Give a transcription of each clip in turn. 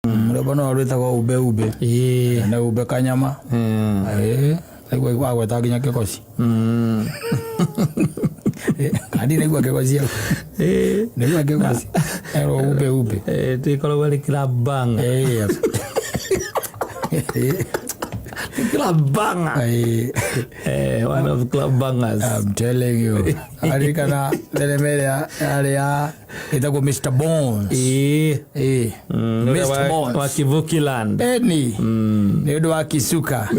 Rwĩmbo no rwĩtagwo umbe umbe. Nĩ umbe kanyama. Aigua agweta nginya kĩgoci. Kandi naigua kĩgoci hau. Naigua kĩgoci. Erwo umbe umbe. Tĩkoragwo arĩ club banger. Club banger. One of club bangers. I'm telling you. Aririkana thenema ĩrĩa yarĩ ya ĩtagwo Mr Bones. Ũrĩa Mr Bones. Wa Kivuki Land. Eni. Nĩ ũndũ wa Kisuka.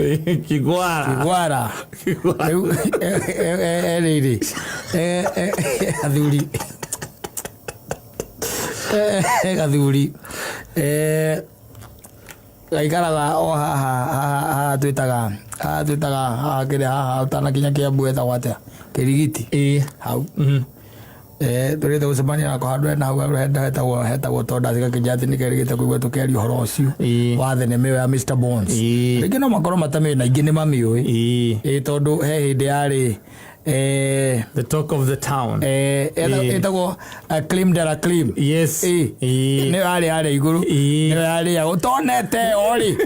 Kigwara. Kigwara. Rĩu rĩrĩ athuri gathuri gaikaraga o haha haha haha twĩtaga haha twĩtaga haha kĩrĩa haha ũtanakinya Kĩambu etagwo atĩa, Kĩrigiti. Hau. Tũrĩte gũcemania nako handũ hena hau hetagwo Tondas, gakĩnjĩra atĩ nĩkerĩgĩte kũigua tũkĩaria ũhoro ũcio wa thenema ĩyo ya Mr Bones. Rĩngĩ no makorwo matamĩũĩ na aingĩ nĩ mamĩũĩ. Tondũ he hĩndĩ yarĩ The talk of the town. Ĩtagwo Cream de la Cream. Nĩyo yarĩ igũrũ. Nĩyo yarĩagwo ũtonete ĩyo rĩ.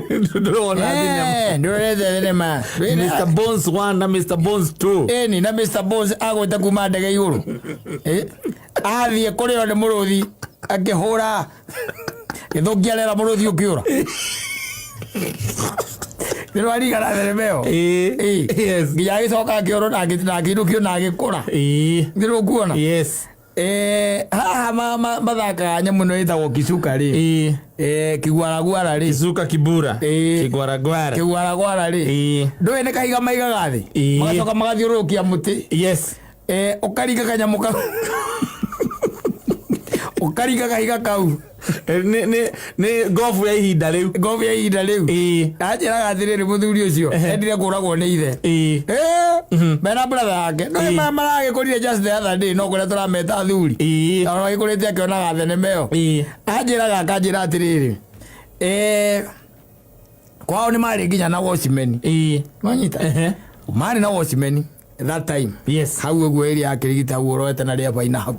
Ndũrona thinema. Ndũronete thenema. Mr Bones 1 na Mr Bones 2. Ĩni na Mr Bones agwĩte kuma ndege igũrũ. Athiĩ kũrĩo nĩ mũrũthi akĩhũra gĩthũkia rĩera mũrũthi ũkĩũra. Nĩ rwarigana thenema ĩyo. Nginya agĩcoka akĩorwo na akĩinũkio na agĩkũra. Nĩ rũkuona? Yes. Haha mathakaga nyamũ ĩno ĩtagwo Kisuka rĩ. Kiguaragwara rĩ. Kisuka Kibura. Kiguaragwara. Kiguaragwara rĩ. Ndũĩ nĩ kahiga maigaga thĩ. Magacoka magathiũrũrũkia mũtĩ. Ũkaringa kanyamũ kau. Ũkaringa kahiga kau. Nĩ ngobu ya ihinda rĩu. Ngobu ya ihinda rĩu. Anjĩraga atĩrĩrĩ, mũthuri ũcio endire kũragwo nĩ ithe. Mena brother yake. No maragĩkũrire just the other day, no kũrĩa tũrameta athuri. Tondũ agĩkũrĩte akĩonaga thenema ĩyo. Anjĩraga akanjĩra atĩrĩrĩ, kwao nĩ marĩ nginya na watchman. Wanyita? Marĩ na watchman that time. Hau ũguo area ya Kĩrigiti hau ũrorete na rĩa baina hau.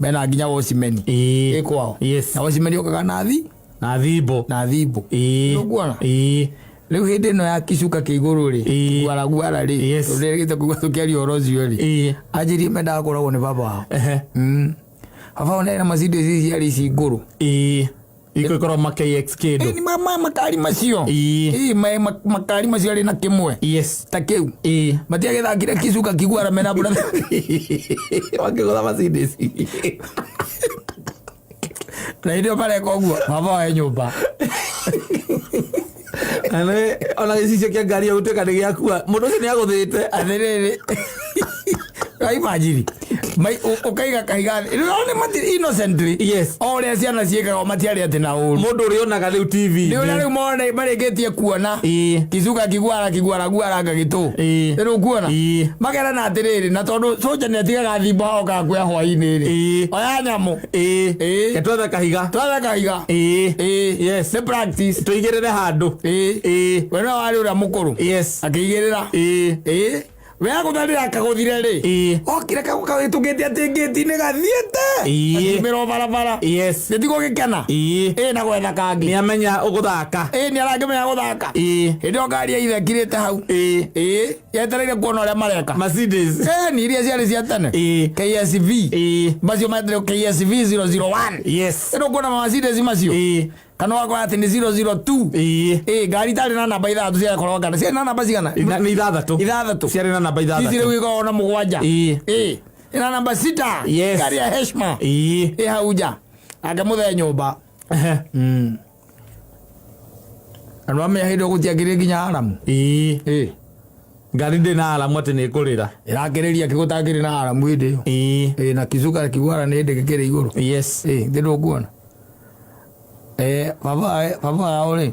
Mena nginya watchman. Ĩ kwao. Na watchman okaga na thi Na thimbo. Na thimbo. Nĩũkuona? Rĩu hĩndĩ ĩno ya Kisuka kĩ igũrũ rĩ, guaraguara rĩ, tũrĩrĩte kũigua tũkĩaria ũhoro ũcio rĩ. Anjĩrie mendaga kũragwo nĩ baba wao. Baba wao nĩ na Mercedes ici ciarĩ ici ngũrũ. Iko ikorwo ma KX kĩndũ. Ĩ, makari macio. Ĩ, makari macio arĩ na kĩmwe. Ta kĩu. Matiagĩthakire Kisuka kiguara mena brother. Makĩgũtha Mercedes. Na hĩndĩ ĩyo mareka ũguo baba wao e nyũmba. Na ona gĩcicio kĩa ngari ĩyo gũtuĩka nĩ gĩakua, mũndũ ũcio nĩ agũthĩte. Atĩrĩrĩ, imagine ũkaiga kahiga thĩ. Rĩu nĩ innocently. O ũrĩa ciana ciĩkaga, matiarĩ atĩ na ũru. Mũndũ ũrĩa onaga rĩu TV. Nĩ ũrĩa rĩu mone marĩkĩtie kuona Kisuka kiguara kiguara guara ngagĩtũ. Rĩu ũkuona makerana atĩrĩrĩ, na tondũ soja nĩ atigaga thimbo hao kakuya hwainĩ rĩ, oya nyamũ. Ke twethe kahiga. Twethe kahiga. Nĩ practice. Tũigĩrĩre handũ. We nĩwe warĩ ũrĩa mũkũrũ. Akĩigĩrĩra. We agũtharĩra akagũthire rĩ. Okire kagũkahĩtũkĩte atĩ ngĩti-inĩ gathiĩte. Akiumĩra o barabara. Nĩtigwo gĩkena. Na gwetha kangĩ. Nĩ amenya ũgũthaka. Nĩ arakĩmenya gũthaka. Hĩndĩ ĩyo ngari ya ithe ĩkirĩte hau. Yetereire kuona ũrĩa mareka. Mercedes. Ni iria ciarĩ cia tene. KSV. Macio metĩrwo KSV 001. Ĩno kuona Mercedes macio. Kana ũgakora atĩ nĩ 002. Ngari itarĩ na namba ithathatũ ciakoragwo kana ciarĩ na namba cigana? Nĩ ithathatũ. Ithathatũ. Ciarĩ na namba Ici ithathatũ. rĩu ikoragwo na mũgwanja. Ina namba sita. Ngari ya heshima. Ĩ hau nja. Ake mũthee nyũmba. Na nĩwamenya hĩndĩ ĩyo gũtiakĩrĩ nginya aramu. Ngari ndĩ na aramu atĩ nĩ ĩkũrĩra. Ĩrakĩrĩria kĩgũtakĩrĩ na aramu hĩndĩ ĩyo. Na Kisuka kiguara nĩ hĩndĩ gĩkĩrĩ igũrũ. Thĩ ndũkuona. Baba wao rĩ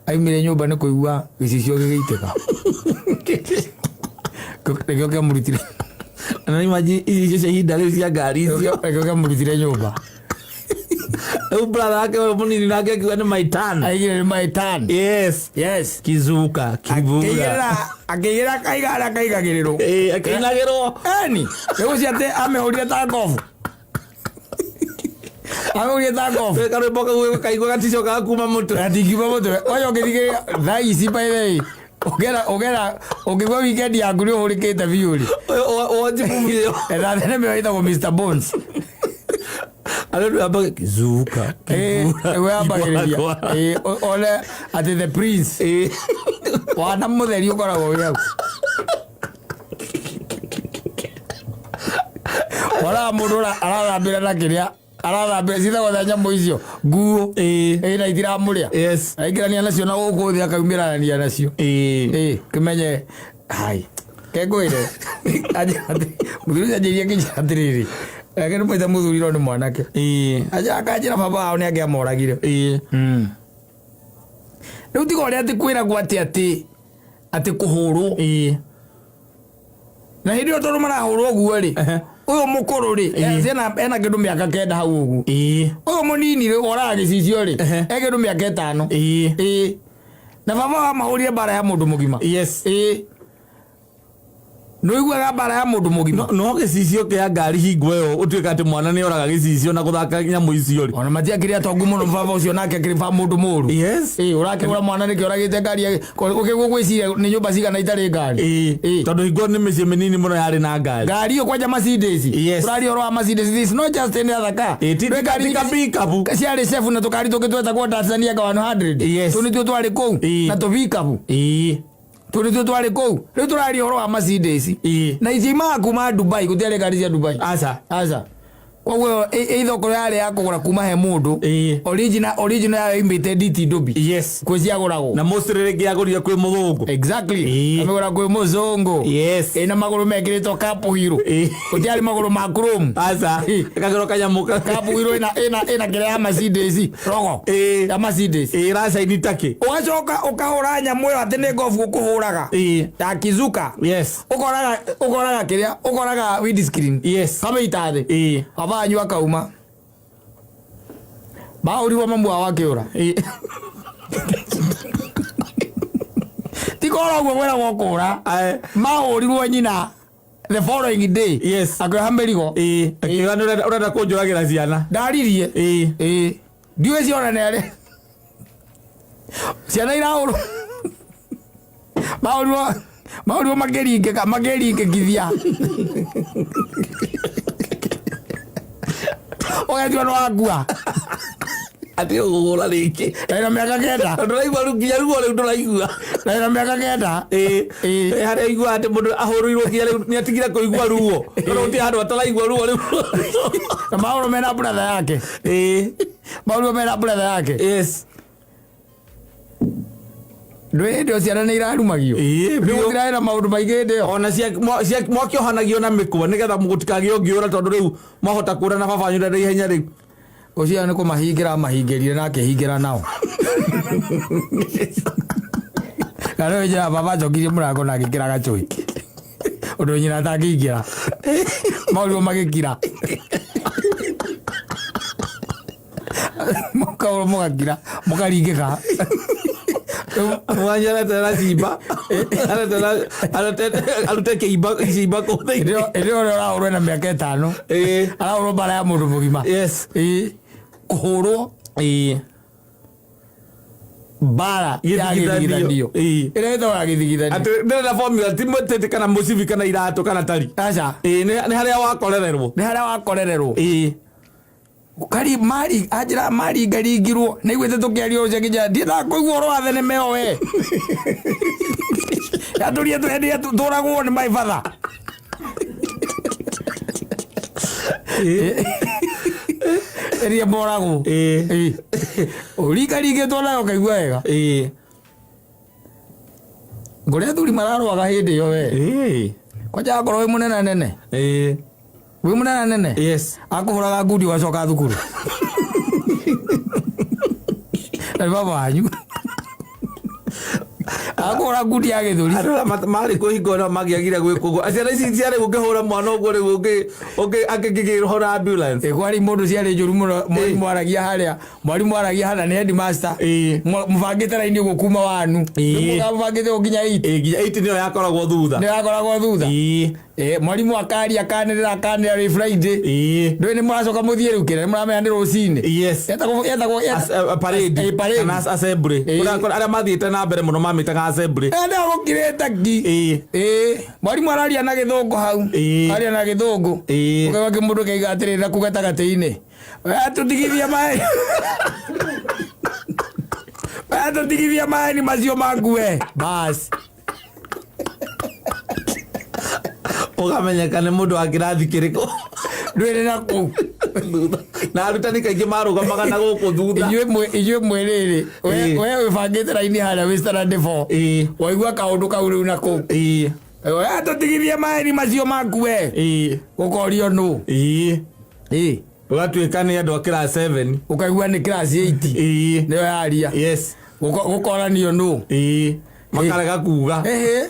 aimire nyũmba nĩ kũigua gĩcicio gĩgĩitĩka. Nĩkĩo kĩamũrutire. Na imagine icio cia ihinda rĩu cia ngari icio. Nĩkĩo kĩamũrutire nyũmba. Rĩu brother wake ũyũ mũnini nake akiuga nĩ my turn. Aigire nĩ my turn. Kizuka kibura. Akĩigĩrĩra kahiga harĩa kaigagĩrĩrwo. Akĩinagĩrwo. Eni, rĩu ũcio atĩ amĩhũrire ta ngobu. Amũhũrire ta golf. Karwĩmbo kau kaigua gaticokaga kuma mũtwe. Gatingiuma mũtwe. Oyo ũngĩthikĩrĩria thaa ici by the way, ũngĩenda ũngĩenda ũngĩigua weekend yaku nĩ ũhũrĩkĩte biũ rĩ. Wonji movie ĩyo. Etha thenema ĩyo ĩtagwo Mr. Bones. Arĩa yambaga kizuka. Ĩyo yambagĩrĩria. One atĩ the prince. Wana mũtheri ũkoragwo wĩ hau. Wonaga mũndũ arathambĩra na kĩrĩa arathambĩra citagwo ta nyamũ icio nguo. Ĩĩ na itiramũrĩa. Yes. Aingĩrania nacio na gũkũ thĩ akaumĩrania nacio. Ĩĩ kĩmenye hai kengwĩre mũthuri ũcio anjĩrie ngĩnjĩra atĩrĩrĩ reke nĩ maitha mũthuri no nĩ mwanake. Akanjĩra baba wao nĩ angĩamoragire. Rĩu tiga ũrĩa atĩ kwĩragwo atĩ atĩ atĩ kũhũrwo. Na hĩndĩ ĩyo tondũ marahũrwo ũguo rĩ, ũyũ mũkũrũ rĩ, ena kĩndũ mĩaka 9 hau ũguo. Ũyũ mũnini rĩ, woraga gĩcicio rĩ, e kĩndũ mĩaka 5. Ĩĩ. Na baba wao amahũrire mbara ya mũndũ mũgima. Yes. Ĩĩ. Nĩũiguaga mbara ya mũndũ mũgima? No gĩcicio kĩa ngari hingo ĩyo ũtuĩka atĩ mwana nĩ oraga gĩcicio na gũthaka nyamũ icio rĩ. Ona matiakĩrĩ atongu mũno baba ũcio nake akĩrĩ ba mũndũ mũru. Yes. Ĩĩ ũrakĩgũra mwana nĩkĩ oragĩte ngari ũkĩgwo gwĩciria nĩ nyũmba cigana itarĩ ngari. Ĩĩ. Tondũ hingo nĩ mĩciĩ mĩnini mũno yarĩ na ngari. Ngari ĩyo kwanja Mercedes. Yes. Tũraria ũhoro wa Mercedes. This is not just any other car. Ĩĩ ti Nĩ ngari ti pickup. ciarĩ cebu na tũkari tũngĩ twetagwo Tanzania ka 100. Yes. Tũ nĩtuo twarĩ kũu. Ĩĩ. Na tũ pickup. Ĩĩ. Tũ nĩtuo twarĩ kũu. Rĩu tũraria ũhoro wa Mercedes. Ĩĩ. Na ici imaga kuma Dubai gũtiarĩ ngari cia Dubai. Aca. Aca. Koguo ĩitha okorwo yarĩ ya kũgũra kuma he mũndũ. Ĩĩ. Original original yayo imĩte DT Dobi. Yes. Kwĩ ciagũragwo. Na mostly rĩngĩ yagũrire kwĩ mũthũngũ. Exactly. Ĩĩ. Amĩgũra kwĩ mũzũngũ. Yes. Ĩna magũrũ mekĩrĩtwo cup wheel. Ĩĩ. Gũtiarĩ magũrũ ma chrome. Aca. Ĩĩ. Kagero kanyamũ ka. Cup wheel ĩna ĩna ĩna kĩrĩa ya Mercedes rogo. Ĩĩ. Ya Mercedes. Ĩĩ ĩracaini takĩ. Ũgacoka ũkahũra nyamũ ĩyo atĩ nĩ ngobu ũkũhũraga. Ĩĩ. Ya Kizuka. Yes. Ũkoraga ũkoraga kĩrĩa ũkoraga windscreen. Yes. Kamĩita thĩ. Ĩĩ. Baba wanyu akauma. Bahũrirwo mamu wao akĩũra. Ĩĩ. Ti kũra ũguo kwĩragwo kũra. Ae. Mahũrirwo nyina the following day. Yes. Akĩoha mĩrigo. Ĩĩ. Akiuga nĩ ũrenda kũnjũragĩra ciana. Ndaririe. Ĩĩ. Ĩĩ. Ndiũĩ ciona nĩ arĩa. Ciana irahũrwo. Mahũrirwo mahũrirwo makĩringĩka makĩringĩkithia. Ũgetua nĩ wakua. Atĩ ũgũgũra rĩngĩ. Ndaina mĩaka 9. Ndũraigua rĩu nginya ruo rĩu ndũraigua. Ndaina mĩaka 9. Ĩĩ. Ĩĩ. Harĩa aigua atĩ mũndũ ahũrĩirwo nginya rĩu nĩ atigire kũigua ruo. Tondũ gũtirĩ handũ ataraigua ruo rĩu. Na mahũrwo mena brother yake. Ĩĩ. Mahũrirwo mena brother yake. Yes. Ndũĩ hĩndĩ ĩyo ciana nĩ irarumagio. Ĩĩ, Rĩu biũ. gũtirarĩ na maũndũ maingĩ hĩndĩ ĩyo. Ona mwakĩohanagio na mĩkwa nĩgetha gũtikagĩe ũngĩũra tondũ rĩu mwahota kũra na baba wanyu na ihenya rĩu. Ũcio nĩ kũmahingĩra amahingĩrire na akĩhingĩra nao. Na rĩu njĩra baba acokirie mũrango na agĩkĩra gacũi. Ũndũ nyina atangĩingĩra. Maũrirwo magĩkira. Mũkaũrwo mũgakira mũkaringĩka. Mwanyu aretera cimba. Aretera arute kĩimba cimba kũu thĩinĩ. Hĩndĩ ĩyo ũrĩa ũrahũrwo ena mĩaka 5. Ĩĩ. Arahũrwo mbara ya mũndũ mũgima. Yes. Ĩĩ. Kũhũrwo Ĩĩ. mbara ya Gĩthigithanio. gĩthigithanio. Ĩĩ. Ĩrĩa ĩtagwo ya gĩthigithanio. Atĩ ndĩrenda formula ti mũtĩ kana mũcibi kana iratũ kana tari. Aca. Ĩĩ nĩ harĩa wakorererwo. Nĩ harĩa wakorererwo. Ĩĩ. Kari mari anjĩra maringaringirwo nĩiguĩte tũkĩaria ũcio nginya ndiendaga kũigua ũhoro wa thenema ĩyo we. Yatũria twendia tũragwo nĩ my father. Ĩrĩa moragwo. Ĩĩ. Ĩĩ. Ũringaringĩtwo nayo ũkaigua wega. Ĩĩ. Ngũrĩa athuri mararũaga hĩndĩ ĩyo we. Ĩĩ. Kwanja akorwo wĩ mũnene nene. Ĩĩ. Wĩ mũnene nene. Yes. Akũhũraga ngundi ũgacoka thukuru. Na nĩ baba wanyu. Akũhũra ngundi ya gĩthũri. Andũ arĩa marĩ kũhingo no mangĩagire gwĩkwo ũguo. Ciana ici ciarĩ ũngĩhũra mwana ũguo rĩu angĩkĩhũra ambulance. Ĩ kwarĩ mũndũ ciarĩ njũru mũno mwarimũ aragia harĩa mwarimũ aragia harĩa nĩ headmaster. Ĩĩ. Mũbangĩte raini ũguo kuma wanu. Ĩĩ. Mũbangĩte ũguo nginya 8. Ĩĩ nginya 8 nĩyo yakoragwo thutha. Nĩ yakoragwo thutha. Ĩĩ. Mwarimũ akaria akanĩrĩra akanĩrĩra rĩ Friday. Ndũĩ nĩ mũracoka mũthiĩ rĩu kĩrĩa nĩ mũramenya nĩ rũcinĩ. Yetagwo yetagwo Parade. Parade. Kana assembly. Kũrĩa arĩa mathiĩte na mbere mũno mamĩtaga assembly. Enda gũkirĩte ngi. Mwarimũ araria na gĩthũngũ hau. Aria na gĩthũngũ. Ũkaigua kĩmũndũ kĩaiga atĩrĩrĩ na kuu gatagatĩ-inĩ, "We tũtigithie maĩ, we tũtigithie maĩ ni macio maku we." Bas. Ũkamenyeka nĩ mũndũ wa kĩrathi kĩrĩkũ. Ndwĩrĩ na kũu. Thutha. Na arutani kaingĩ marũgamaga na gũkũ thutha. Inyuĩ mwĩ rĩrĩ, we wĩbangĩte raini harĩa wĩ standard four. Waigua kaũndũ kau rĩu na kũu. We tũtigithie maĩ ni macio maku we. Ũkorio nũ. Ũgatuĩka nĩ andũ a class 7. Ũkaigua nĩ class 8. Nĩyo yaria. Gũkoranio nũ. Makarega kuga. Ĩhĩ.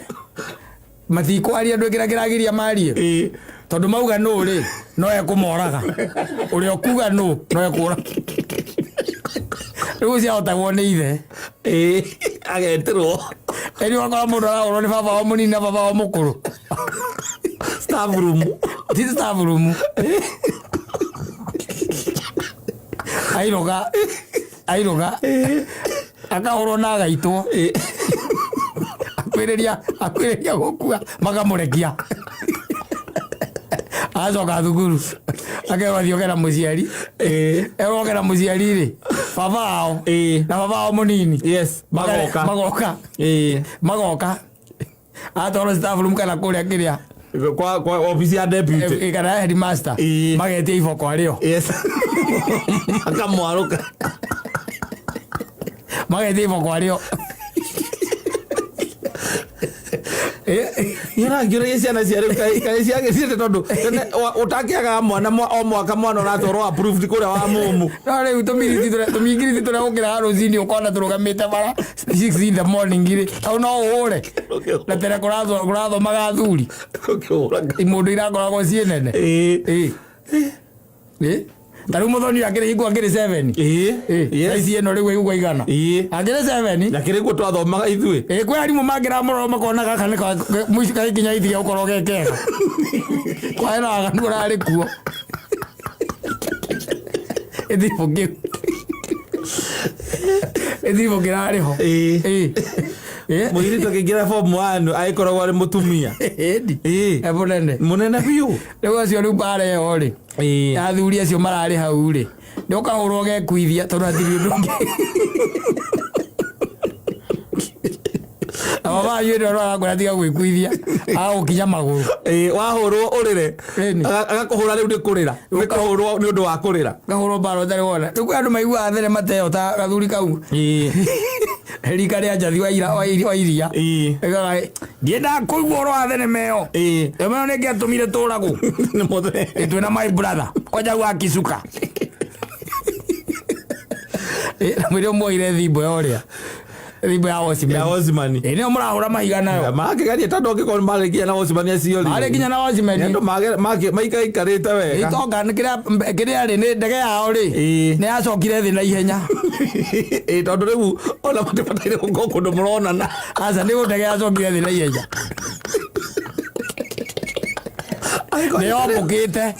Matikwaria ndũ kĩrĩa kĩragiria marie. Tondũ mauga nũ rĩ, no ekũmoraga. Ũrĩa ũkuga nũ, no ekũra. Rĩu ciahotagwo nĩ ithe. Agetĩrwo. Ĩni ũgakora mũndũ arahũrwo nĩ baba wao mũnini na baba wao mũkũrũ. Staff room. Ti staff room. Airoga. Airoga. Akahũrwo na agaitwo. Akwĩrĩria akwĩrĩria gũkua makamũrekia. Acoka thukuru akerwo athiĩ oke na mũciari. Erwo oke na mũciari rĩ, baba wao na baba wao mũnini. Magoka. Magoka. Magoka. Atwarwo staff room kana kũrĩa kĩrĩa. Kwa office ya deputy. Kana ya headmaster. Magetia iboko arĩo. Makamwarũka. Magetia iboko arĩo. Nĩũrangĩũragia ciana cia rĩu kaĩ ciagĩciĩte tondũ tene ũtakĩagaga mwana o mwaka mwana ũratwarwo approved kũrĩa wa mũmũ. No rĩu tũmingiriti tũrĩa ũkĩraga rũcinĩ ũkona tũrũgamĩte bara 6 in the morning rĩ, hau no ũhũre. Na tene kũrathomaga athuri. Imũndũ irakoragwo ciĩ nene. Ta rĩu mũthoni akĩrĩ hingo akĩrĩ 7. Thaa ici ĩno rĩu ĩgũkwa igana. Akĩrĩ 7. Na kĩrĩ guo twathomaga ithuĩ. Kwĩ arimũ mangĩramũrora makona gaka nĩ mũico gagĩkinya gĩtiga gũkorwo ge kega. Kwaĩ na waganu ũrarĩ kuo. Gĩthimũ kĩu. Gĩthimũ kĩrarĩ ho. Mũirĩtu akĩingĩra form 1 agĩkoragwo arĩ mũtumia. Ĩndi. E mũnene. Mũnene biũ. Rĩu acio rĩu mbara ĩyo rĩ. Athuri acio mararĩ hau rĩ. Nĩ ũkahũrwo gekuithia tondũ hatirĩ ũndũ ũngĩ. Na baba wanyu hĩndĩ ĩyo no arakwĩra tiga gwĩkuithia, agagũkinya magũrũ. Wahũrwo ũrĩre. Agakũhũra rĩu nĩ kũrĩra. Nĩ kũhũrwo nĩ ũndũ wa kũrĩra. Ngahũrwo mbara ũtarĩ wona. Rĩu kwĩ andũ maiguaga thenema ta ĩyo ta gathuri kau. Rika rĩa njathi wa ira wa iria. Ĩgaga, ndiendaga kũigua ũhoro wa thenema ĩyo. Thenema ĩyo nĩ ĩngĩatũmire tũragwo. Nĩ mũthee. Twĩna my brother kwanja wa Kisuka. Na mwĩrĩ ũmwoire thimbo ya ũrĩa thimbo ya Watchman. Ya Watchman. Nĩyo mũrahũra mahiga nayo. Makĩgeria tondũ angĩkorwo nĩ marĩ na Watchman acio rĩ. Marĩ nginya na Watchman. Nĩ andũ maikaikarĩte wega. Itonga nĩ kĩrĩa rĩ nĩ ndege yao rĩ. Nĩ yacokire thĩ na ihenya. Tondũ rĩu ona matibataire gũkorwo kũndũ mũronana. Aca nĩ ndege yacokire thĩ na ihenya. Nĩ yombũkĩte.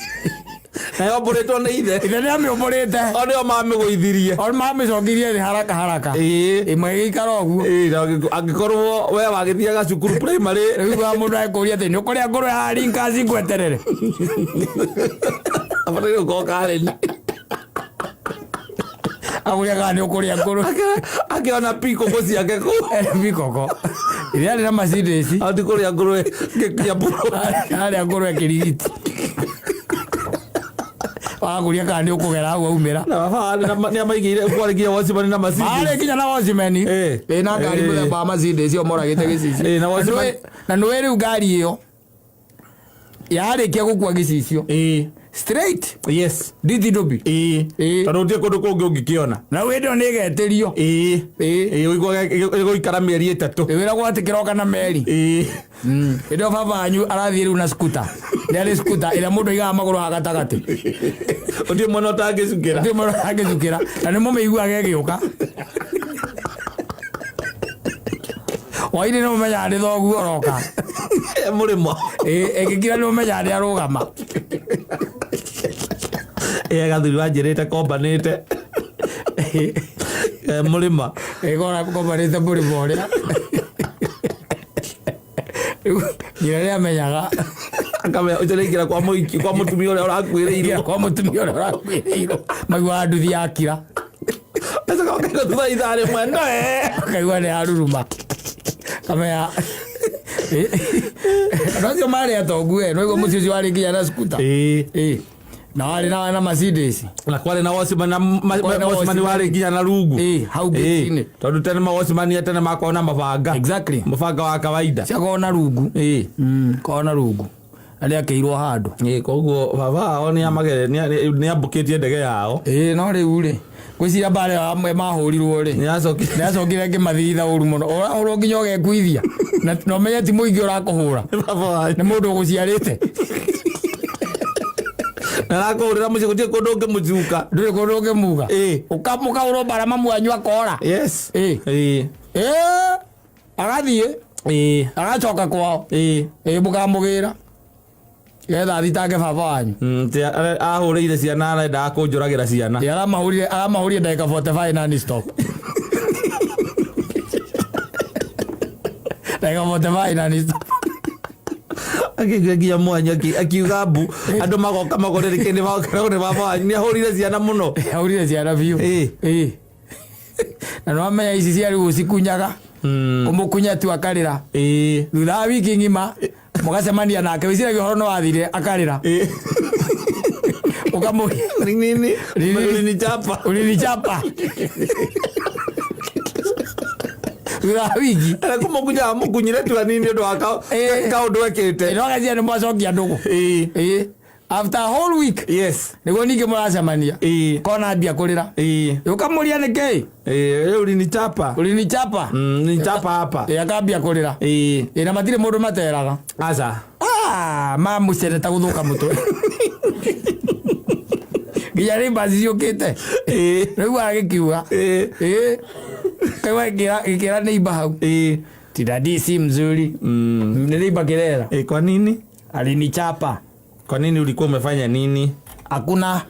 Na yombũrĩtwo nĩ ithe. Ithe nĩ amĩũmbũrĩte. O nĩo mamĩgũithirie. O mamĩcokirie thĩ haraka haraka. Ĩmwe ĩgĩikara ũguo. Na angĩkorwo we wagĩthiaga cukuru primary. Rĩu wa mũndũ agĩkũria atĩ nĩ ũkũrĩa ngũrwe haha Rinkaci ngweterere. Abataire gũkorwo Karen. Agũria kana nĩ ũkũrĩa ngũrwe. Akĩona pikoko ciake kũu. Pikoko. Ĩrĩa yarĩ na Mercedes. Ati kũrĩa ngũrwe ngĩkinya mbũrũ. Harĩa ngũrwe kĩrigiti. Wagũria kana nĩ ũkũgera hau aumĩra. Na baba nĩ amaigĩire kwarĩ nginya Watchman na Mercedes. Marĩ nginya na Watchman. Na ngari mũthemba wa Mercedes ĩyo moragĩte gĩcicio. Na Watchman. Na nĩũĩ rĩu ngari ĩyo yarĩkia gũkua gĩcicio. Straight. DTW. Tondũ gũtirĩ kũndũ kũngĩ ũngĩkĩona. Na hĩndĩ ĩyo nĩ ĩgetĩrio. Ũiguaga ĩgũikara mĩeri 3. Ĩwĩragwo atĩ kĩroka na meri. Hĩndĩ ĩyo baba wanyu arathiĩ rĩu na skuta. Nĩ arĩ skuta ĩrĩa mũndũ aigaga magũrũ haha gatagatĩ. Gũtirĩ mwena ũtangĩcukĩra. Gũtirĩ mwena ũtangĩcukĩra. Na nĩ mũmĩiguaga ĩgĩũka. Hwaĩ-inĩ nĩ mũmenyaga nĩ thoguo ũroka. Mũrĩmo. Ĩngĩkira nĩ ũmenyaga nĩ arũgama. Ĩ gathuri wanjĩrĩte kombanĩte. Mũrĩma. Ĩkora kombanĩte mũrĩmo ũrĩa. Rĩu nyina nĩ amenyaga. Akamenya ũcio nĩ kwa mũhiki kwa mũtumia ũrĩa ũrakuĩrĩirwo. Kwa mũtumia ũrĩa ũrakuĩrĩirwo. Maiguaga nduthi yakira. Acoka ũkaigua thutha wa ithaa rĩmwe ndoe. Kaigua nĩ aruruma. Kamenya. Andũ acio marĩ atongu we, no igua mũciĩ ũcio warĩ nginya na skuta. Ĩĩ. Ĩĩ. Na warĩ na Mercedes. Na kwarĩ na watchman na Kwarĩ na watchman watchman. warĩ nginya na rungu. Ĩĩ, hau gate-inĩ. Tondũ tene mawatchman a tene makoragwo na mabanga. Exactly. Mũbanga wa kawaida. Ciakoragwo na rungu. Ĩĩ. Koragwo na rungu. Na rĩakĩirwo handũ. Ĩĩ, koguo baba wao nĩ ambũkĩtie ndege yao. Ĩĩ, no rĩu rĩ, ngwĩciria mbara ĩyo amwe mahũrirwo rĩ. Nĩ acokire. Nĩ acokire ngĩmathitha ũru mũno. Ũrahũrwo nginya ũgekuithia. Na ũmenye ti mũingĩ ũrakũhũra. Baba wanyu. Nĩ mũndũ ũgũciarĩte. Na arakũhũrĩra mũciĩ gũtirĩ kũndũ ũngĩmũcuka. Ndũrĩ kũndũ ũngĩmuga. Ĩĩ. Ũkamũkahũrwo mbara mamu wanyu akora. Yes. Ĩĩ. Ĩĩ. Ĩĩ. Agathiĩ. Ĩĩ. Agacoka kwao. Ĩĩ. Ĩĩ mũkamũgĩra. Getha athitange baba wanyu. Ahũrĩire ciana arendaga kũnjũragĩra ciana. Ĩĩ, aramahũrire ndagĩka 45 non stop. Ndagĩka 45 non stop. Akĩigua nginya mwanya akiuga mbu andũ magoka magore rĩkĩ nĩ makeragwo nĩ baba wanyu nĩ ahũrire ciana mũno. Ahũrire ciana biũ. Ĩĩ. Ĩĩ. Na nĩwamenya ici cia rĩu ũcikunyaga. Ũmũkunya tu akarĩra. Ĩĩ. Thutha wa wiki ng'ima mũgacemania nake wĩciragia ũhoro nĩ wathirire akarĩra. Ĩĩ. Ũkamũria. Nini? Nini? Ulinichapa. Ulinichapa. Thutha wa wiki. Na kũmũkunya amũkunyire tu hanini nĩ ũndũ wa Ĩĩ. kaũndũ ekĩte. No gacia nĩ mwacokia ndũgũ. Ĩĩ. Ĩĩ. After a whole week Yes. nĩguo ningĩ mũracemania. Ĩĩ. Kona ambia kũrĩra. Ĩĩ. Ũkamũria nĩkĩ? Ĩĩ, rĩu ulinichapa. Ulinichapa. Ulinichapa hapa. Ĩĩ, akambia kũrĩra. Ĩĩ. Ĩĩ, na matirĩ mũndũ materaga. Aca. Ah, mamũcereta gũthũka mũtwe. Nginya rĩ mbaci ciũkĩte. Ĩĩ. Rĩu agĩkiuga. Ĩĩ. Ĩĩ. Kaigua gĩkĩra neighbor hau. Ĩĩ. Tidadi si mzuri. Nĩ neighbor kĩrera. Ĩĩ, kwa nini? Alinichapa. Kwa nini ulikuwa umefanya nini? Hakuna.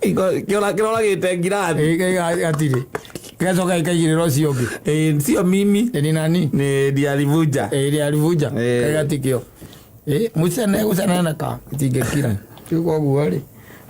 Kĩroragĩte ngirathi. Ĩĩ, gatirĩ. Gĩgacoka gĩkaigĩrĩra ũcio ũngĩ. Ĩĩ, sio mimi. Ĩ, ni nani? Ni ndiye alivunja. Ĩĩ, ndiye alivunja. Ĩĩ. Kaĩ gatikĩo. Ĩĩ, mũcene gũceneneka gĩtingĩkira. Rĩu koguo rĩ,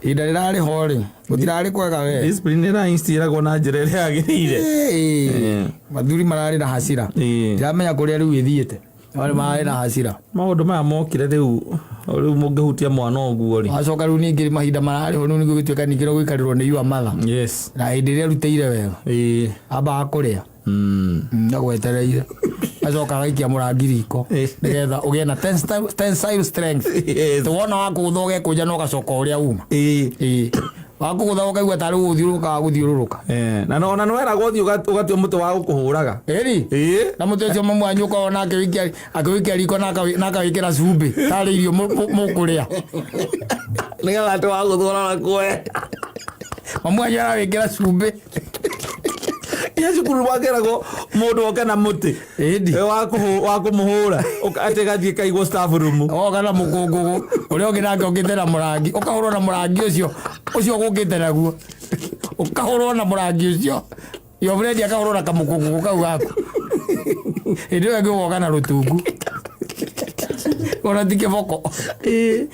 ihinda rĩrarĩ ho rĩ, gũtirarĩ kwega we. Discipline ĩrainstillagwo na njĩra ĩrĩa yagĩrĩire. Ĩĩ. Mathuri mararĩ na hasira. Ĩĩ. Ndiramenya kũrĩa rĩu ĩthiĩte. Marĩ mararĩ na hasira. Maũndũ maya mokire rĩu rĩu mũngĩhutia mwana ũguo rĩ. Wacoka rĩu ningĩ mahinda mararĩ ho rĩu nĩguo gũtuĩka ningĩ no gũikarĩrwo nĩ your mother. Yes. Na hĩndĩ ĩrĩa arutĩire wega, Ĩĩ. ambaga kũrĩa. Agwetereire. Acoka agaikia mũrangi riko. Ĩĩ. Nĩgetha ũgĩe na tensile strength. Yes. Wona wakũgũtha ũgekũnja na ũgacoka ũrĩa uma. Ĩĩ. Ĩĩ. Wakũgũtha ũkaigua tarĩ gũthiũrũrũka wagũthiũrũrũka. Eh, na no ona nĩweragwo ũthiĩ ũgatua mũtĩ wa gũkũhũraga. Ĩri. Ĩĩ. Na mũtĩ ũcio mamu wanyu ũkoragwo na akĩwĩikia riko na akawĩkĩra cumbĩ tarĩ irio mũkũrĩa. Nĩgetha atĩ wagũthwo ũrora kwe. Mamu wanyu arawĩkĩra cumbĩ. Inya cukuru wakeragwo mũndũ oke na mũtĩ. Ĩndi. Wa kũmũhũra. Atĩ gathiĩ kaigwo staff room. Oka na mũkũngũgũ ũrĩa ũngĩ nake ũkĩte na mũrangi ũkahũrwo na mũrangi ũcio ũcio ũgũkĩte naguo ũkahũrwo na mũrangi ũcio your friend akahũrwo na kamũkũngũgũ kau gaku hĩndĩ ĩyo ĩngĩ ũgoka na rũtungu ona ti kĩboko. Ĩĩ.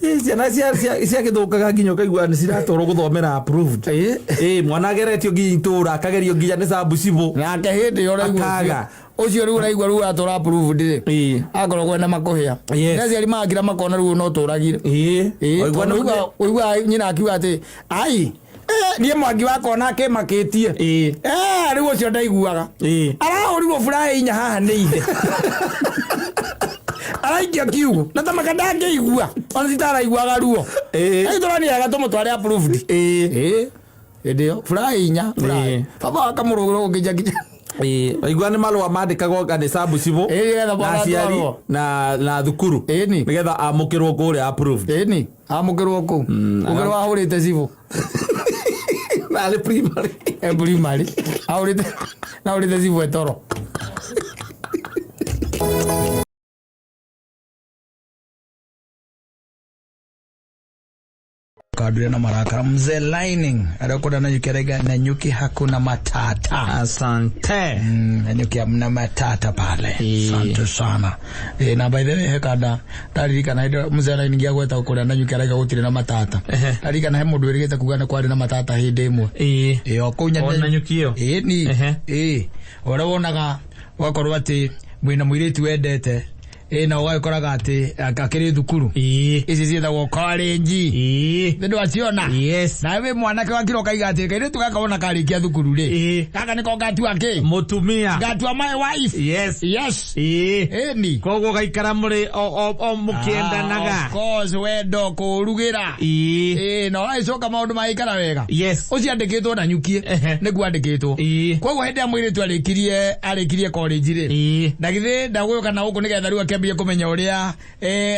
Ĩĩ, ciana ciagĩthũkaga nginya ũkaigua nĩ ciratwarwo gũthomera approved. Ĩĩ. Ĩĩ, mwana ageretio nginya itũra akagerio nginya nĩ sabu cibũ. Nake hĩndĩ ĩyo ũraigua Akaga. ũcio rĩu ũraigua rĩu atũra approved rĩ Ĩĩ. akoragwo ena makũhĩa. Yes. Nĩ aciari magakira makona rĩu no tũragire. Ĩĩ. Ĩĩ, Waigua tondũ nĩ- ũiguaga nyina akiuga atĩ ai niĩ mwangi wakwa ona akĩmakĩtie. Ĩĩ. Rĩu ũcio ndaiguaga. Ĩĩ. Arahũrirwo furaha inya haha nĩ ithe. Araikia kiugo na tamaka ndangĩigua ona citaraiguaga ruo. Ĩĩ. Ĩ tũraniaga tũmũtware approved. Ĩĩ. Ĩĩ. Hĩndĩ ĩyo furaha inya furaha. Ĩĩ. Baba akamũrũgĩra gũkĩnja Ĩĩ, waigua nĩ marũa mandĩkagwo nga nĩ sabu cibũ Ĩĩ, nĩgetha na aciari magatwarwo. na thukuru Ĩni. nĩgetha amũkĩrwo kũrĩa approved. Ĩni amũkĩrwo kũu ũkĩrwo ahũrĩte cibũ. Na arĩ primary. E primary ahũrĩte na ahũrĩte cibũ etoro. Ndukandure na marakara. Mzee Lining arĩa Nanyuki araiga Nanyuki hakuna matata. Asante. Nanyuki hamna matata pale. Asante sana. Na by the way hekanda ndaririkana hĩndĩ mzee Lining agweta kũrĩa Nanyuki araiga gũtirĩ na matata. Ndaririkana he mũndũ wĩrĩgĩte kuga nĩ kwarĩ na matata hĩndĩ ĩmwe. Ĩĩ o kũu O Nanyuki ĩyo? Ĩĩ ni. Ĩĩ ũrĩa wonaga ũgakorwo atĩ mwĩna mũirĩtu wendete na ũgagĩkoraga atĩ akĩrĩ thukuru. Ici ciĩtagwo college. Nĩ ndwaciona? Yes. Nawe wĩ mwanake wakira ũkaiga atĩ kairĩtu gaka wona karĩkia thukuru rĩ, gaka nĩko ngatua kĩ? Mũtumia. Ngatua my wife. Yes. Yes. Ĩni. Koguo gaikara mũrĩ o mũkĩendanaga. Of course wendo kũrugĩra. Ĩĩ na ũgagĩcoka maũndũ magĩikara wega. Yes. Ũcio andĩkĩtwo Nanyuki. Nĩguo andĩkĩtwo. Koguo hĩndĩ ĩrĩa mũirĩtu arĩkirie college rĩ, na githĩ ndagũka na gũkũ nĩgetha rĩu akĩambie kũmenya ũrĩa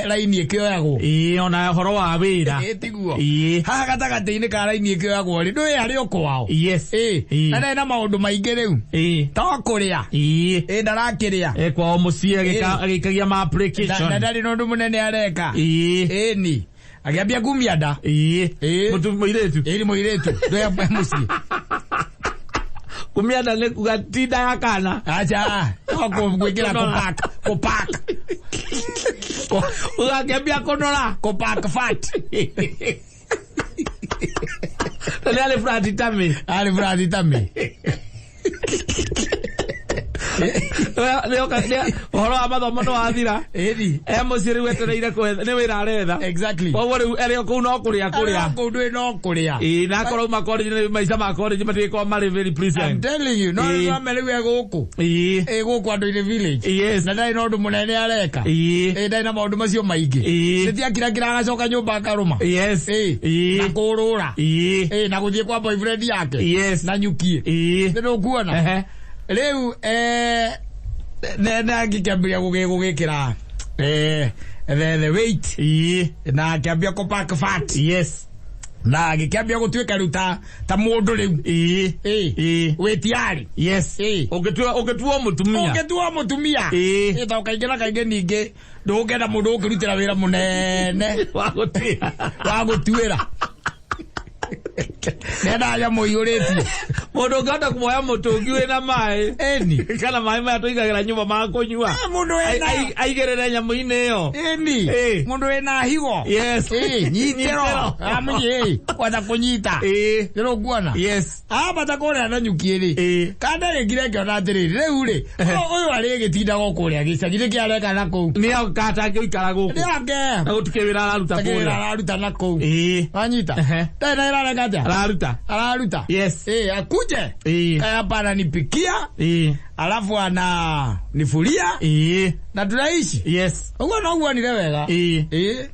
raini ĩkĩoyagwo. Ĩĩ ona ũhoro wa wĩra. Ĩĩ tiguo. Haha gatagatĩ-inĩ ka raini ĩkĩoyagwo rĩ, ndũĩ arĩ o kwao. Yes. Ĩĩ. Na ndarĩ na maũndũ maingĩ rĩu. To kũrĩa. Ĩĩ ndarakĩrĩa. Ĩĩ kwao mũciĩ agĩikagia ma application. Na ndarĩ na ũndũ mũnene areka. Ĩĩ. Ĩĩ ni. Agĩambia kumia nda. Ĩĩ. Ĩĩ. Mũirĩtu. Ĩĩ mũirĩtu. Ndũĩ mũciĩ. Kumia nda nĩ kuga ti nda ya kana. Acha. To gwĩkĩra kũpack. Kũpack. Ũgakĩambia kũnora. Kũpack fat. Na nĩ arĩ flat tummy. Arĩ flat tummy. Ũhoro wa mathomo nĩ wathira. Ĩni. E mũciĩ rĩu etereire nĩ wĩra aretha. Exactly. Koguo rĩu arĩ o kũu no kũrĩa kũrĩa. Kũu ndũĩ no kũrĩa. Ĩĩ na akorwo auma college nĩ maica ma college matigĩkorwo marĩ very pleasant. I'm telling you, no no rĩu e gũkũ. Ĩĩ. Ĩ gũkũ andũ-inĩ village. Yes. Na ndarĩ na ũndũ mũnene areka. Ĩĩ. Ĩ ndarĩ na maũndũ macio maingĩ. Ĩĩ. Nĩtiakirakira agacoka nyũmba akarũma. Yes. Ĩĩ. Ĩĩ. Na kũrũra. Ĩĩ. Ĩĩ na gũthiĩ kwa boyfriend yake. Yes. Na nyukie. Ĩĩ. Nĩ ndũkuona? Rĩu na ngĩkĩambĩrĩria gũgĩkĩra the weight. Na akĩambia kũpack fat. Yes. Na agĩkĩambia gũtuĩka rĩu ta mũndũ rĩu. Ĩĩ. Wĩ tiari. Yes. Ĩĩ. Ũngĩtuo mũtumia. Ũngĩtuo mũtumia. Ĩĩ. Ĩĩ tondũ kaingĩ na kaingĩ ningĩ ndũgũkĩenda mũndũ ũkĩrutĩra wĩra mũnene. Wa gũtuĩra. Wa gũtuĩra. Nenda nyamũ iyũrĩtie. Mũndũ ũngĩhota kuoya mũtũngi wĩna maĩ. Ĩni. Kana maĩ maya tũigagĩra nyũmba ma kũnyua. Mũndũ wĩna. Aigĩrĩre nyamũ-inĩ ĩyo. Ĩni. Mũndũ wĩna higo. Yes. Ĩĩ nyitĩro. Amũnyi kwenda kũnyita. Ĩĩ. Nĩũkuona? Yes. Ambata kũrĩa Nanyuki rĩ. Ĩĩ. Kanda gĩkire ngĩona atĩrĩrĩ rĩu rĩ ũyũ arĩ gĩtindaga kũrĩa gĩcagi nĩkĩ areka na kũu. Nĩ atangĩikara gũkũ. Nĩ ake. Na gũtikĩ wĩra araruta Gũtikĩ wĩra kũrĩa. araruta na kũu. Ĩĩ. Wanyita? Ndarĩ na wĩra areka atĩa? Araruta. Araruta. Yes. Ĩĩ akuje. Ĩĩ. Hapa ananipikia. Ĩĩ. Alafu ananifulia. Ĩĩ. Na tunaishi. Yes. Ũguo noguo onire wega. Ĩĩ. Ĩĩ.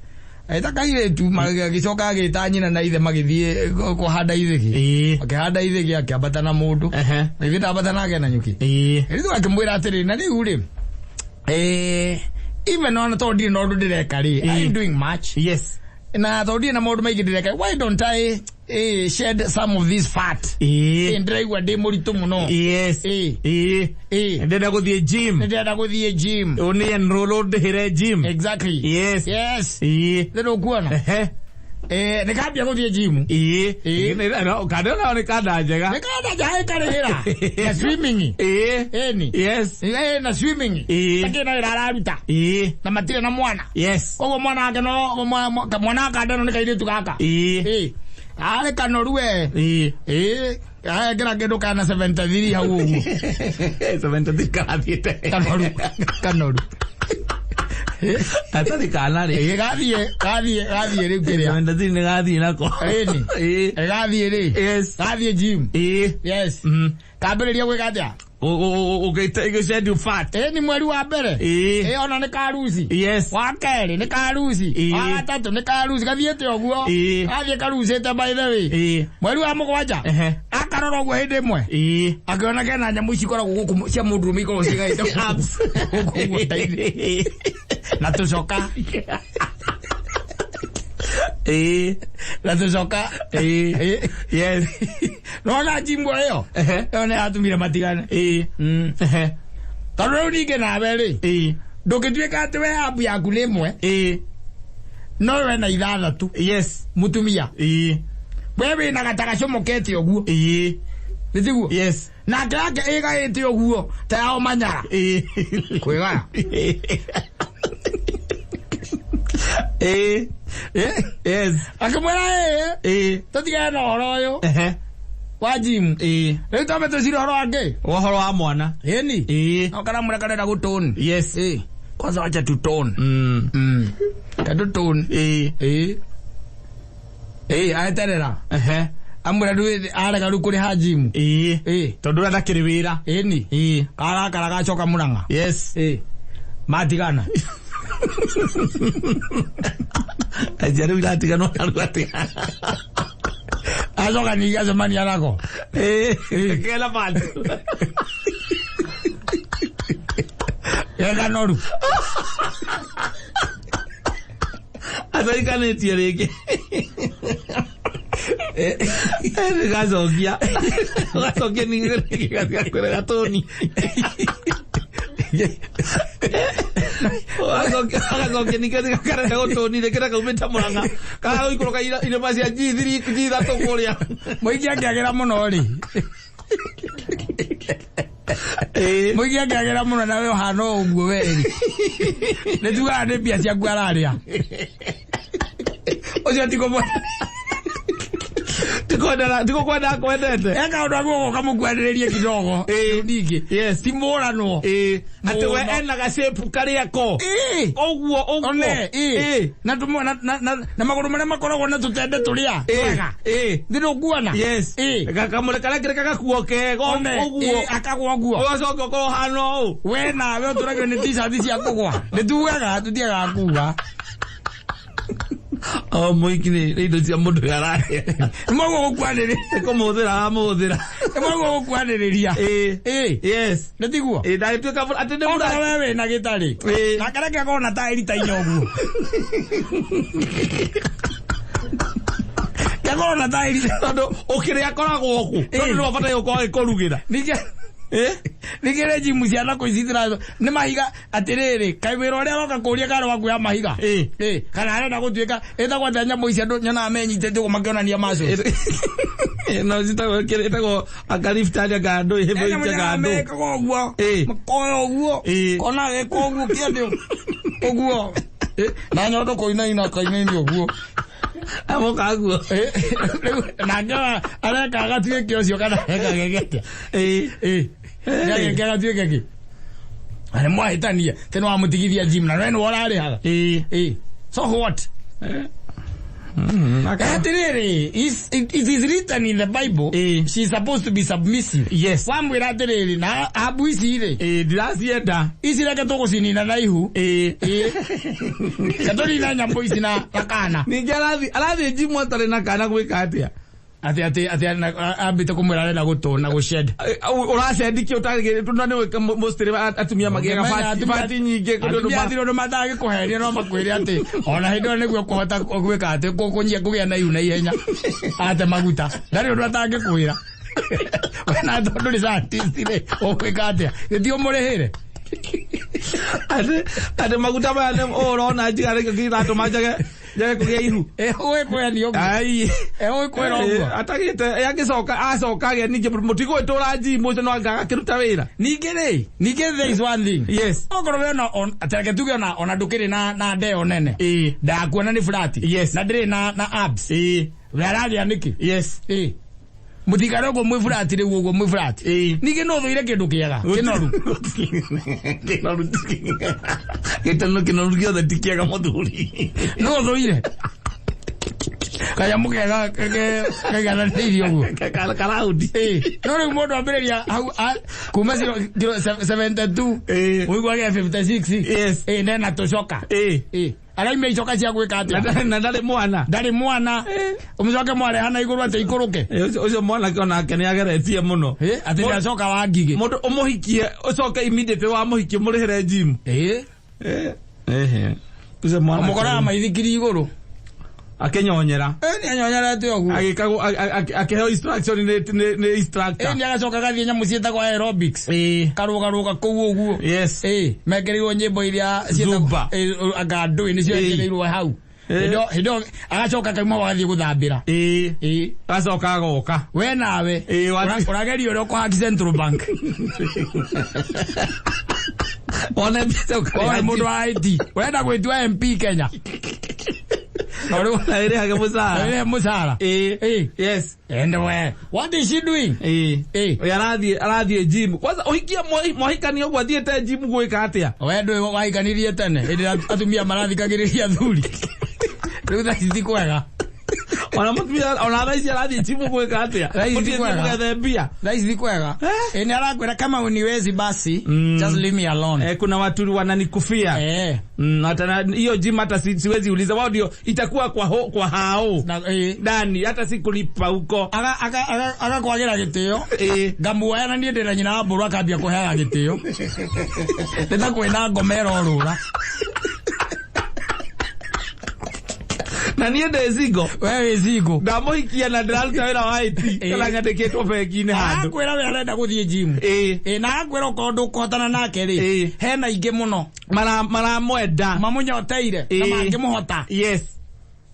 Eta kairĩtu magĩcoka agĩta nyina na ithe magĩthiĩ kũhanda ithĩgĩ. Ĩĩ. Makĩhanda ithĩgĩ akĩambata na mũndũ. Githĩ ndambata nake Nanyuki. Ĩĩ. Rĩu akĩmwĩra atĩrĩ na rĩu rĩ even ona tondũ ndirĩ na ũndũ ndĩreka rĩ, I'm doing much. Yes. Na tondũ ndirĩ na maũndũ maingĩ ndĩreka, why don't I shed some of this fat? Ĩĩ. Ndĩraigua ndĩ mũritũ mũno. Yes. Ĩĩ. Ĩĩ. Ĩĩ. Ndĩrenda gũthiĩ gym. Nĩndĩrenda gũthiĩ gym. Ũni enroll ũndĩhĩre gym. Exactly. Yes. Yes. Ĩĩ. Nĩ ndũkuona? Nĩ kambia gũthiĩ gym. Ĩĩ. Ĩĩ. Kanda ĩno nĩ kanda njega. Nĩ kanda njega ĩkarĩhĩra. Na swimming. Ĩĩ. Ĩni. Yes. Ĩĩ na swimming. Ĩĩ. Takĩrĩ na wĩra araruta. Ĩĩ. Na matirĩ na mwana. Yes. Koguo mwana wake no mwana wa kanda ĩno nĩ kairĩtu gaka. Ĩĩ. Ĩĩ. Arĩ kanoru we. Ĩĩ. Ĩĩ. Aekĩra kĩndũ kana 73 hau ũguo. 73 karathiĩte. Kanoru. Kanoru. Gatarĩ kana rĩ. Ĩĩ gathiĩ rĩu kĩrĩa. 73 nĩ gathiĩ nako. Ĩni. Ĩĩ. Gathiĩ rĩ. Yes. Gathiĩ gym. Ĩĩ. Yes. Kambĩrĩria gwĩka atĩa? Ũgĩshed fat. Ĩĩ ni mweri wa mbere. Ĩĩ. Ĩĩ ona nĩ karuci. Yes. Wa kerĩ nĩ karuci. Ĩĩ. Wa gatatũ nĩ karuci. Gathiĩte ũguo. Ĩĩ. Gathiĩ karucĩte by the way. Ĩĩ. Mweri wa mũgwanja. Akarora ũguo hĩndĩ ĩmwe. Ĩĩ. Akĩona kena nyamũ ici ikoragwo gũkũ cia mũndũrũme ikoragwo cigaĩte Abs. gũkũ ũguo nda-inĩ. Na tũcoka. Ĩĩ. Na tũcoka. Ĩĩ. Yes. Nona jimbo ĩyo. Ĩyo nĩ yatumire matigane. Ĩĩ. Tondũ rĩu ningĩ nawe rĩ. Ĩĩ. Ndũngĩtuĩka atĩ we app yaku nĩ ĩmwe. Ĩĩ. No wena ithathatu. Yes. Mutumia. Ĩĩ. We wina gatagacomokete ũguo. Ĩĩ. Nĩtiguo? Yes. Nake yake ĩgaĩte ũguo ta yao Manyara. Ĩĩ. Kwĩgaya. Ĩĩ. Yes. Akĩmwĩra ĩĩ. Ĩĩ. Tũtigane na ũhoro ũyũ. Ehe. Wa gym. Ĩĩ. Rĩu twambe tũcire ũhoro wa kĩ? Ũhoro wa mwana. Ĩni. Ĩĩ. No kana mwĩra karenda gũtũni. Yes. Ĩĩ. Kwanza wacha tutone. Mm. Katutone. Ĩĩ. Ĩĩ. Ĩĩ aeterera. Ehe. Amwĩra rĩu arega rĩu kũrĩha gym. Ĩĩ. Ĩĩ. Tondũ ũrĩa ndakĩrĩ wĩra. Ĩni. Ĩĩ. Karakara gacoka Murang'a. Yes. Ĩĩ. Matigana. Aja rĩu iratiganwo narua atĩa. Acoka ningĩ acemania nako. Ĩĩ. Kena bandũ. Geka noru. Ataikanĩtie rĩngĩ. Gacokia. Gacokia ningĩ gakwĩra gatũni. Agacokia ningĩ gakarehe gũtũni rĩngĩ na kaumĩte Murang'a. Karagũikũrũka irĩma cia G3 G3 kũrĩa. Mũingĩ angĩagĩra mũno rĩ. Ĩĩ. Mũingĩ angĩagĩra mũno nawe ũhana o ũguo we rĩ. Nĩ tugaga nĩ mbia ciaku ararĩa. Ũcio ti kũmwe. Tikukwenda kwendete. He kaũndũ aguo ũgoka mũkuanĩrĩrie kidogo. Ĩĩ. Ningĩ. Yes. Ti mũranwo. Ĩĩ. Atĩ we Mũno. ena gacepu karĩa ko. Ĩĩ. Ũguo ũguo. One, ĩĩ. Ĩĩ. Na tũmwe na magũrũ marĩa makoragwo na tũtende tũrĩa. Ĩĩ. Twega. Ĩĩ. Thĩ ndũkuona? Yes. Ĩĩ. Gakamũre karĩa kĩrĩ gagakuo kega One, ũguo. ĩĩ, akagwa ũguo. Ũgacoka ũkorwo ũhana ũũ. We nawe ũtũragio nĩ t-shirt cia kũgwa. Nĩ tugaga tũtiagaga kuga. O mũiki nĩ indo cia mũndũ ũrĩa ararĩa. Nĩ mwaguo gũkuanĩrĩria. Nĩ kũmũhũthĩra aramũhũthĩra. Nĩ mwaguo gũkuanĩrĩria. Ĩĩ. Ĩĩ. Yes. Nĩ tiguo? Ĩĩ ndagĩtuĩka atĩ nĩ Okorwo mũra. we wĩna gĩtarĩ. Ĩĩ. Na karĩa kekorwo na taĩri ta inya ũguo. Kekorwo na taĩri. Tondũ ũkĩrĩa akoragwo kũ. Tondũ Ĩĩ. nĩwe ũbataire gũkorwo agĩkũrugĩra. Ningĩ Ĩĩ. ningĩ rĩ jimu ciana kũ ici nĩ mahiga atĩrĩrĩ kaĩ wĩra ũrĩa aroka kũria karĩ wa kuoya mahiga. Ĩĩ. Ĩĩ. Kana arenda gũtuĩka ĩtagwo atĩa nyamũ ici andũ nyonaga menyitĩte ũguo makĩonania muscles. No citagwo ĩtagwo akariftari anga ndũ He nyamũ ĩhĩmbĩirie nyonaga anga ndũ. mekaga ũguo. Ĩĩ. Makoya ũguo. Ĩĩ. Kona geka ũguo kĩande ũguo. Ĩĩ. Na nyondo kũinaina kainaini ũguo. Amoka guo. Ĩĩ. Rĩu nake areka agatuĩke ũcio kana areka geke atĩa. Ĩĩ. Ĩĩ. Nĩageke agatuĩke kĩ? Na nĩ mwahĩtania tĩ nĩwamũtigithia gym na we nĩwe ũrarĩhaga. Ĩĩ. Ĩĩ. So what? Atĩrĩrĩ, it is written in the Bible, Ĩĩ. she is supposed to be submissive. Yes. Wamwĩra atĩrĩrĩ, na ambu ici rĩ, Ĩĩ ndiracienda. ici reke tũgũcinina na ihu. Ĩĩ. Ĩĩ. Reke tũnine nyamũ ici na kana. Ningĩ arathiĩ njimu atarĩ na kana gwĩka atĩa? Atĩ atĩ atĩ ambĩte kũmwĩra arenda gũtũna gũcenda. Ũracendi kĩ ũtagĩrĩtwo na nĩwe mostly atumia magĩaga fati nyingĩ kũndũ Atumia atirĩ ũndũ matangĩkũheria no makwĩre atĩ ona hĩndĩ ĩyo nĩguo ũkũhota gwĩka atĩ kũnyia kũgĩa na ihu na ihenya ate maguta ndarĩ ũndũ atangĩkwĩra. We na tondũ nĩ scientist rĩ ũgwĩka atĩa gĩthiĩ ũmũrĩhĩre. Atĩ maguta maya nĩ ũrona njigarĩte kĩratũma njage kũgĩa ihu. Ũgĩkwĩra nĩ ũguo. Ai. Ũgĩkwĩra ũguo. Atagĩte agĩcoka acoka agĩa ningĩ mũtigũgĩtũra njimu ũcio no anga agakĩruta wĩra. Ningĩ rĩ, ningĩ there is one thing. Yes. Okorwo we ona reke tuge ona ndũkĩrĩ na ndeo nene. Ĩĩ. Ndakuona nĩ flat. Yes. Na ndĩrĩ na abs. Ĩĩ. We aragĩa nĩkĩ? Yes. Ĩĩ. Mũtikare ũguo mwĩ flat rĩu ũguo mwĩ flat. Ĩĩ. Ningĩ no ũthũire kĩndũ kĩega. Kĩnoru. Kĩnoru. Gĩtano kĩnoru gĩothe ti kĩega mũthuri. No ũthũire. Kanyamũ kega kaigananĩirie ũguo. Karaundi. Ĩĩ. No rĩu mũndũ ambĩrĩria hau kuma kiro 72. Ĩĩ. Ũiguage 56. Yes. Ĩĩ nena tũcoka. Ĩĩ. Ĩĩ. Araima icoka cia gwĩka atĩa? Na ndarĩ mwana. Ndarĩ mwana. Ũmũcoke mwarehana igũrũ atĩ ikũrũke. Ũcio mwanake onake nĩ ageretie mũno. Ĩĩ, atĩ nĩacoka wa ngigĩ. Mũndũ ũmũhikie ũcoke immediately wamũhikie mũrĩhĩre gym. Ĩĩ. Ehe. Ũcio mwanake. Ũmũkoraga maithikiri igũrũ. Akĩnyonyera. Ĩĩ nĩanyonyerete ũguo. Agĩkagwo akĩheo instruction nĩ instructor. Ĩĩ nĩagacoka agathiĩ nyamũ ciĩtagwo aerobics. Ĩĩ. Karũgarũga kũu ũguo. Yes. Ĩĩ, mekĩrĩirwo nyĩmbo iria Zumba. anga ndũĩ nĩcio Ĩĩ. ekĩrĩirwo hau. Hĩndĩ ĩyo agacoka kauma wagathiĩ gũthambĩra. Ĩĩ. Ĩĩ. Gacoka agoka. We nawe Ĩĩ, ũrageria ũrĩa ũkũhaki Central Bank. Wone mbica Oe ũkarĩha mũndũ wa IT ũrenda gwĩtua MP Kenya. Na rĩu na ĩrĩhage mũcara. ũrĩhe mũcara. Ĩĩ. Ĩĩ. Yes. And we, what is she doing? Ĩĩ. Ĩĩ. Ũyũ arathiĩ gym. Kwanza ũhikia mwahikania ũguo athiĩte gym gwĩka atĩa? We ndũĩ wahikanirie tene hĩndĩ ĩrĩa atumia marathikagĩrĩria athuri. Rĩu thaa ici ti kwega. Ona mũtumia ona thaa ici arathiĩ gym gwĩka atĩa? Thaa ici ti Mũthiĩte kwega. mũgethe mbia. Thaa ici ti kwega. Eh? Ĩ nĩ arakwĩra kama uniwezi basi just leave me alone. Eh, kuna watu wananikufia. Eh. Hata hiyo gym hata siwezi uliza wao ndio itakuwa kwa ho, kwa hao. Na ĩ Ndani hata sikulipa huko. Agakwagĩra gĩtĩo. Ĩĩ. Ngamuoya na niĩ ndĩ na nyina wa mbũrũ akambia kũheaga gĩtĩo. Nĩ ta kwĩna ngoma ĩrorũra. Na niĩ ndĩ single. We wĩ single. Ndamũhikia na ndĩraruta wĩra wa IT Ĩĩ. kana nyandĩkĩtwo bengi-inĩ handũ. Arakwĩra we arenda gũthiĩ gym. Ĩĩ. Ĩ na arakwĩra okorwo ndũkũhotana nake rĩ, Ĩĩ. hena ingĩ mũno Maramwenda. mamũnyoteire na Ĩĩ. mangĩmũhota. Yes.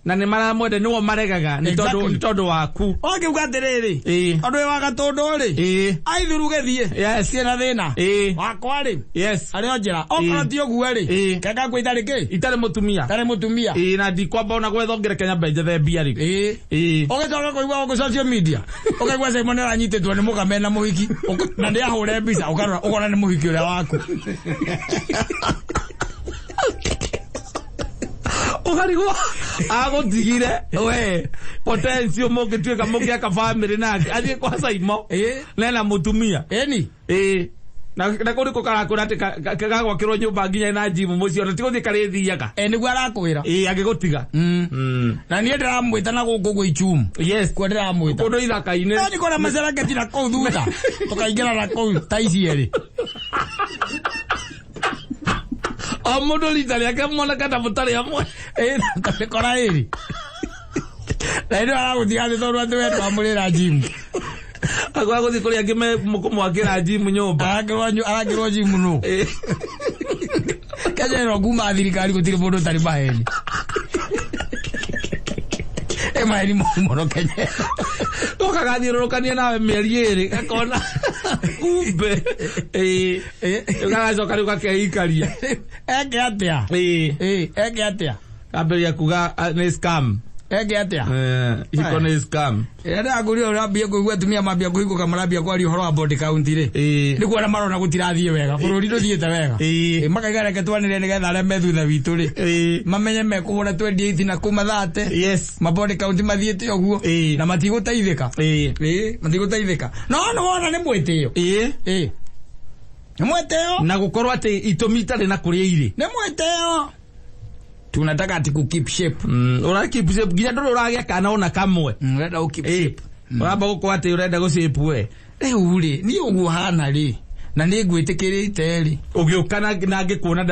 Na nĩ maramwenda nĩo maregaga nĩ tondũ Exactly. nĩ tondũ waku. Ũngiuga atĩrĩrĩ, Ĩĩ. ũndũ ũyũ wa gatũndũ rĩ, Ĩĩ. aithuruge thiĩ. Yes. Ciĩ na thĩna. Ĩĩ. Wakwa rĩ, Yes. arĩ o njĩra. Okorwo Ĩĩ. ti ũguo rĩ, Ĩĩ. kenga ngwĩ itarĩ kĩ? Itarĩ mũtumia. Itarĩ mũtumia. Ĩĩ na ndikwamba ona gwetha ũngĩ reke nyambe njethe mbia rĩ. Ĩĩ. Ĩĩ. Ũgĩcoka kũigua gũkũ social media ũkaigua Simon aranyitĩtwo nĩ mũka mena mũhiki na nĩ ahũre mbica ũkarora ũkona nĩ mũhiki ũrĩa waku. Ũkarigwo agũtigire we potential mũngĩtuĩka mũngĩaka family nake athiĩ kwa Saimo Ĩĩ. nena mũtumia. Ĩni. Ĩĩ. Na kũu nĩkuo karakwĩra atĩ gagwakĩrwo nyũmba nginya ĩna gym mũciĩ ona ti gũthiĩ karĩthiaga. Ĩ nĩguo arakwĩra. Ĩĩ angĩgũtiga. Na niĩ ndĩramwĩta na gũkũ gwĩ ichumu. Yes. Kuo ndĩramwĩta. Kũndũ ithaka-inĩ. No nĩ kũrĩa macereketi na kũu thutha. Tũkaingĩra na kũu ta ici erĩ. O mũndũ rita rĩake moneka ta mũtarĩ amwe. Ĩĩ tũkora ĩrĩ. Na hĩndĩ ĩyo aragũtiga thĩ tondũ atĩ we ndwamũrĩra gym. Agwa gũthiĩ kũrĩa angĩ kũmwakĩra gym nyũmba. Arakĩrwo gym nũ. Ĩĩ. Kenya ĩno kuma thirikari gũtirĩ mũndũ ũtarĩ maheni. Ĩ maheni moru mũno Kenya. Goka gathiũrũrũkania nawe mĩeri ĩrĩ gakona kumbe. Ĩĩ. Rĩu gagacoka rĩu gakeikaria. Eke atĩa? Ĩĩ. Ĩĩ, eke atĩa? Kambĩrĩria kuga nĩ scam. Eke atĩa? Ihiko nĩ scam. Ĩrĩa ndĩrakũria ũrambia kũigua atumia mambia kũhingũka marambia kwaria ũhoro wa body count rĩ. Ĩĩ. Nĩ kuona marona gũtirathiĩ wega, bũrũri ndũthiĩte wega. Ĩĩ. Ĩ, makaiga reke twanĩre nĩgetha arĩa me thutha witũ rĩ. Ĩĩ. Mamenye mekũhũra 28 na kuma 30. Yes. Ma body count mathiĩte ũguo. Ĩĩ. Na matigũteithĩka. Ĩĩ. Ĩĩ, matigũteithĩka. No nĩ wona nĩ mwĩtĩo. Ĩĩ. Ĩĩ. Nĩ mwĩtĩo. Na gũkorwo atĩ itũmi itarĩ na kũrĩa irĩ. Nĩ mwĩtĩo. Tunataka ati ku keep shape. Ũra keep shape nginya ndũrĩ ũragĩa kana ona kamwe. Ũrenda gũ keep Ĩĩ. shape. Ũramba gũkorwo atĩ ũrenda gũ shape we. Rĩu rĩ, niĩ ũguo hana rĩ, na nĩ ngwĩtĩkĩrĩte rĩ. Ũgĩũka na ngĩkuona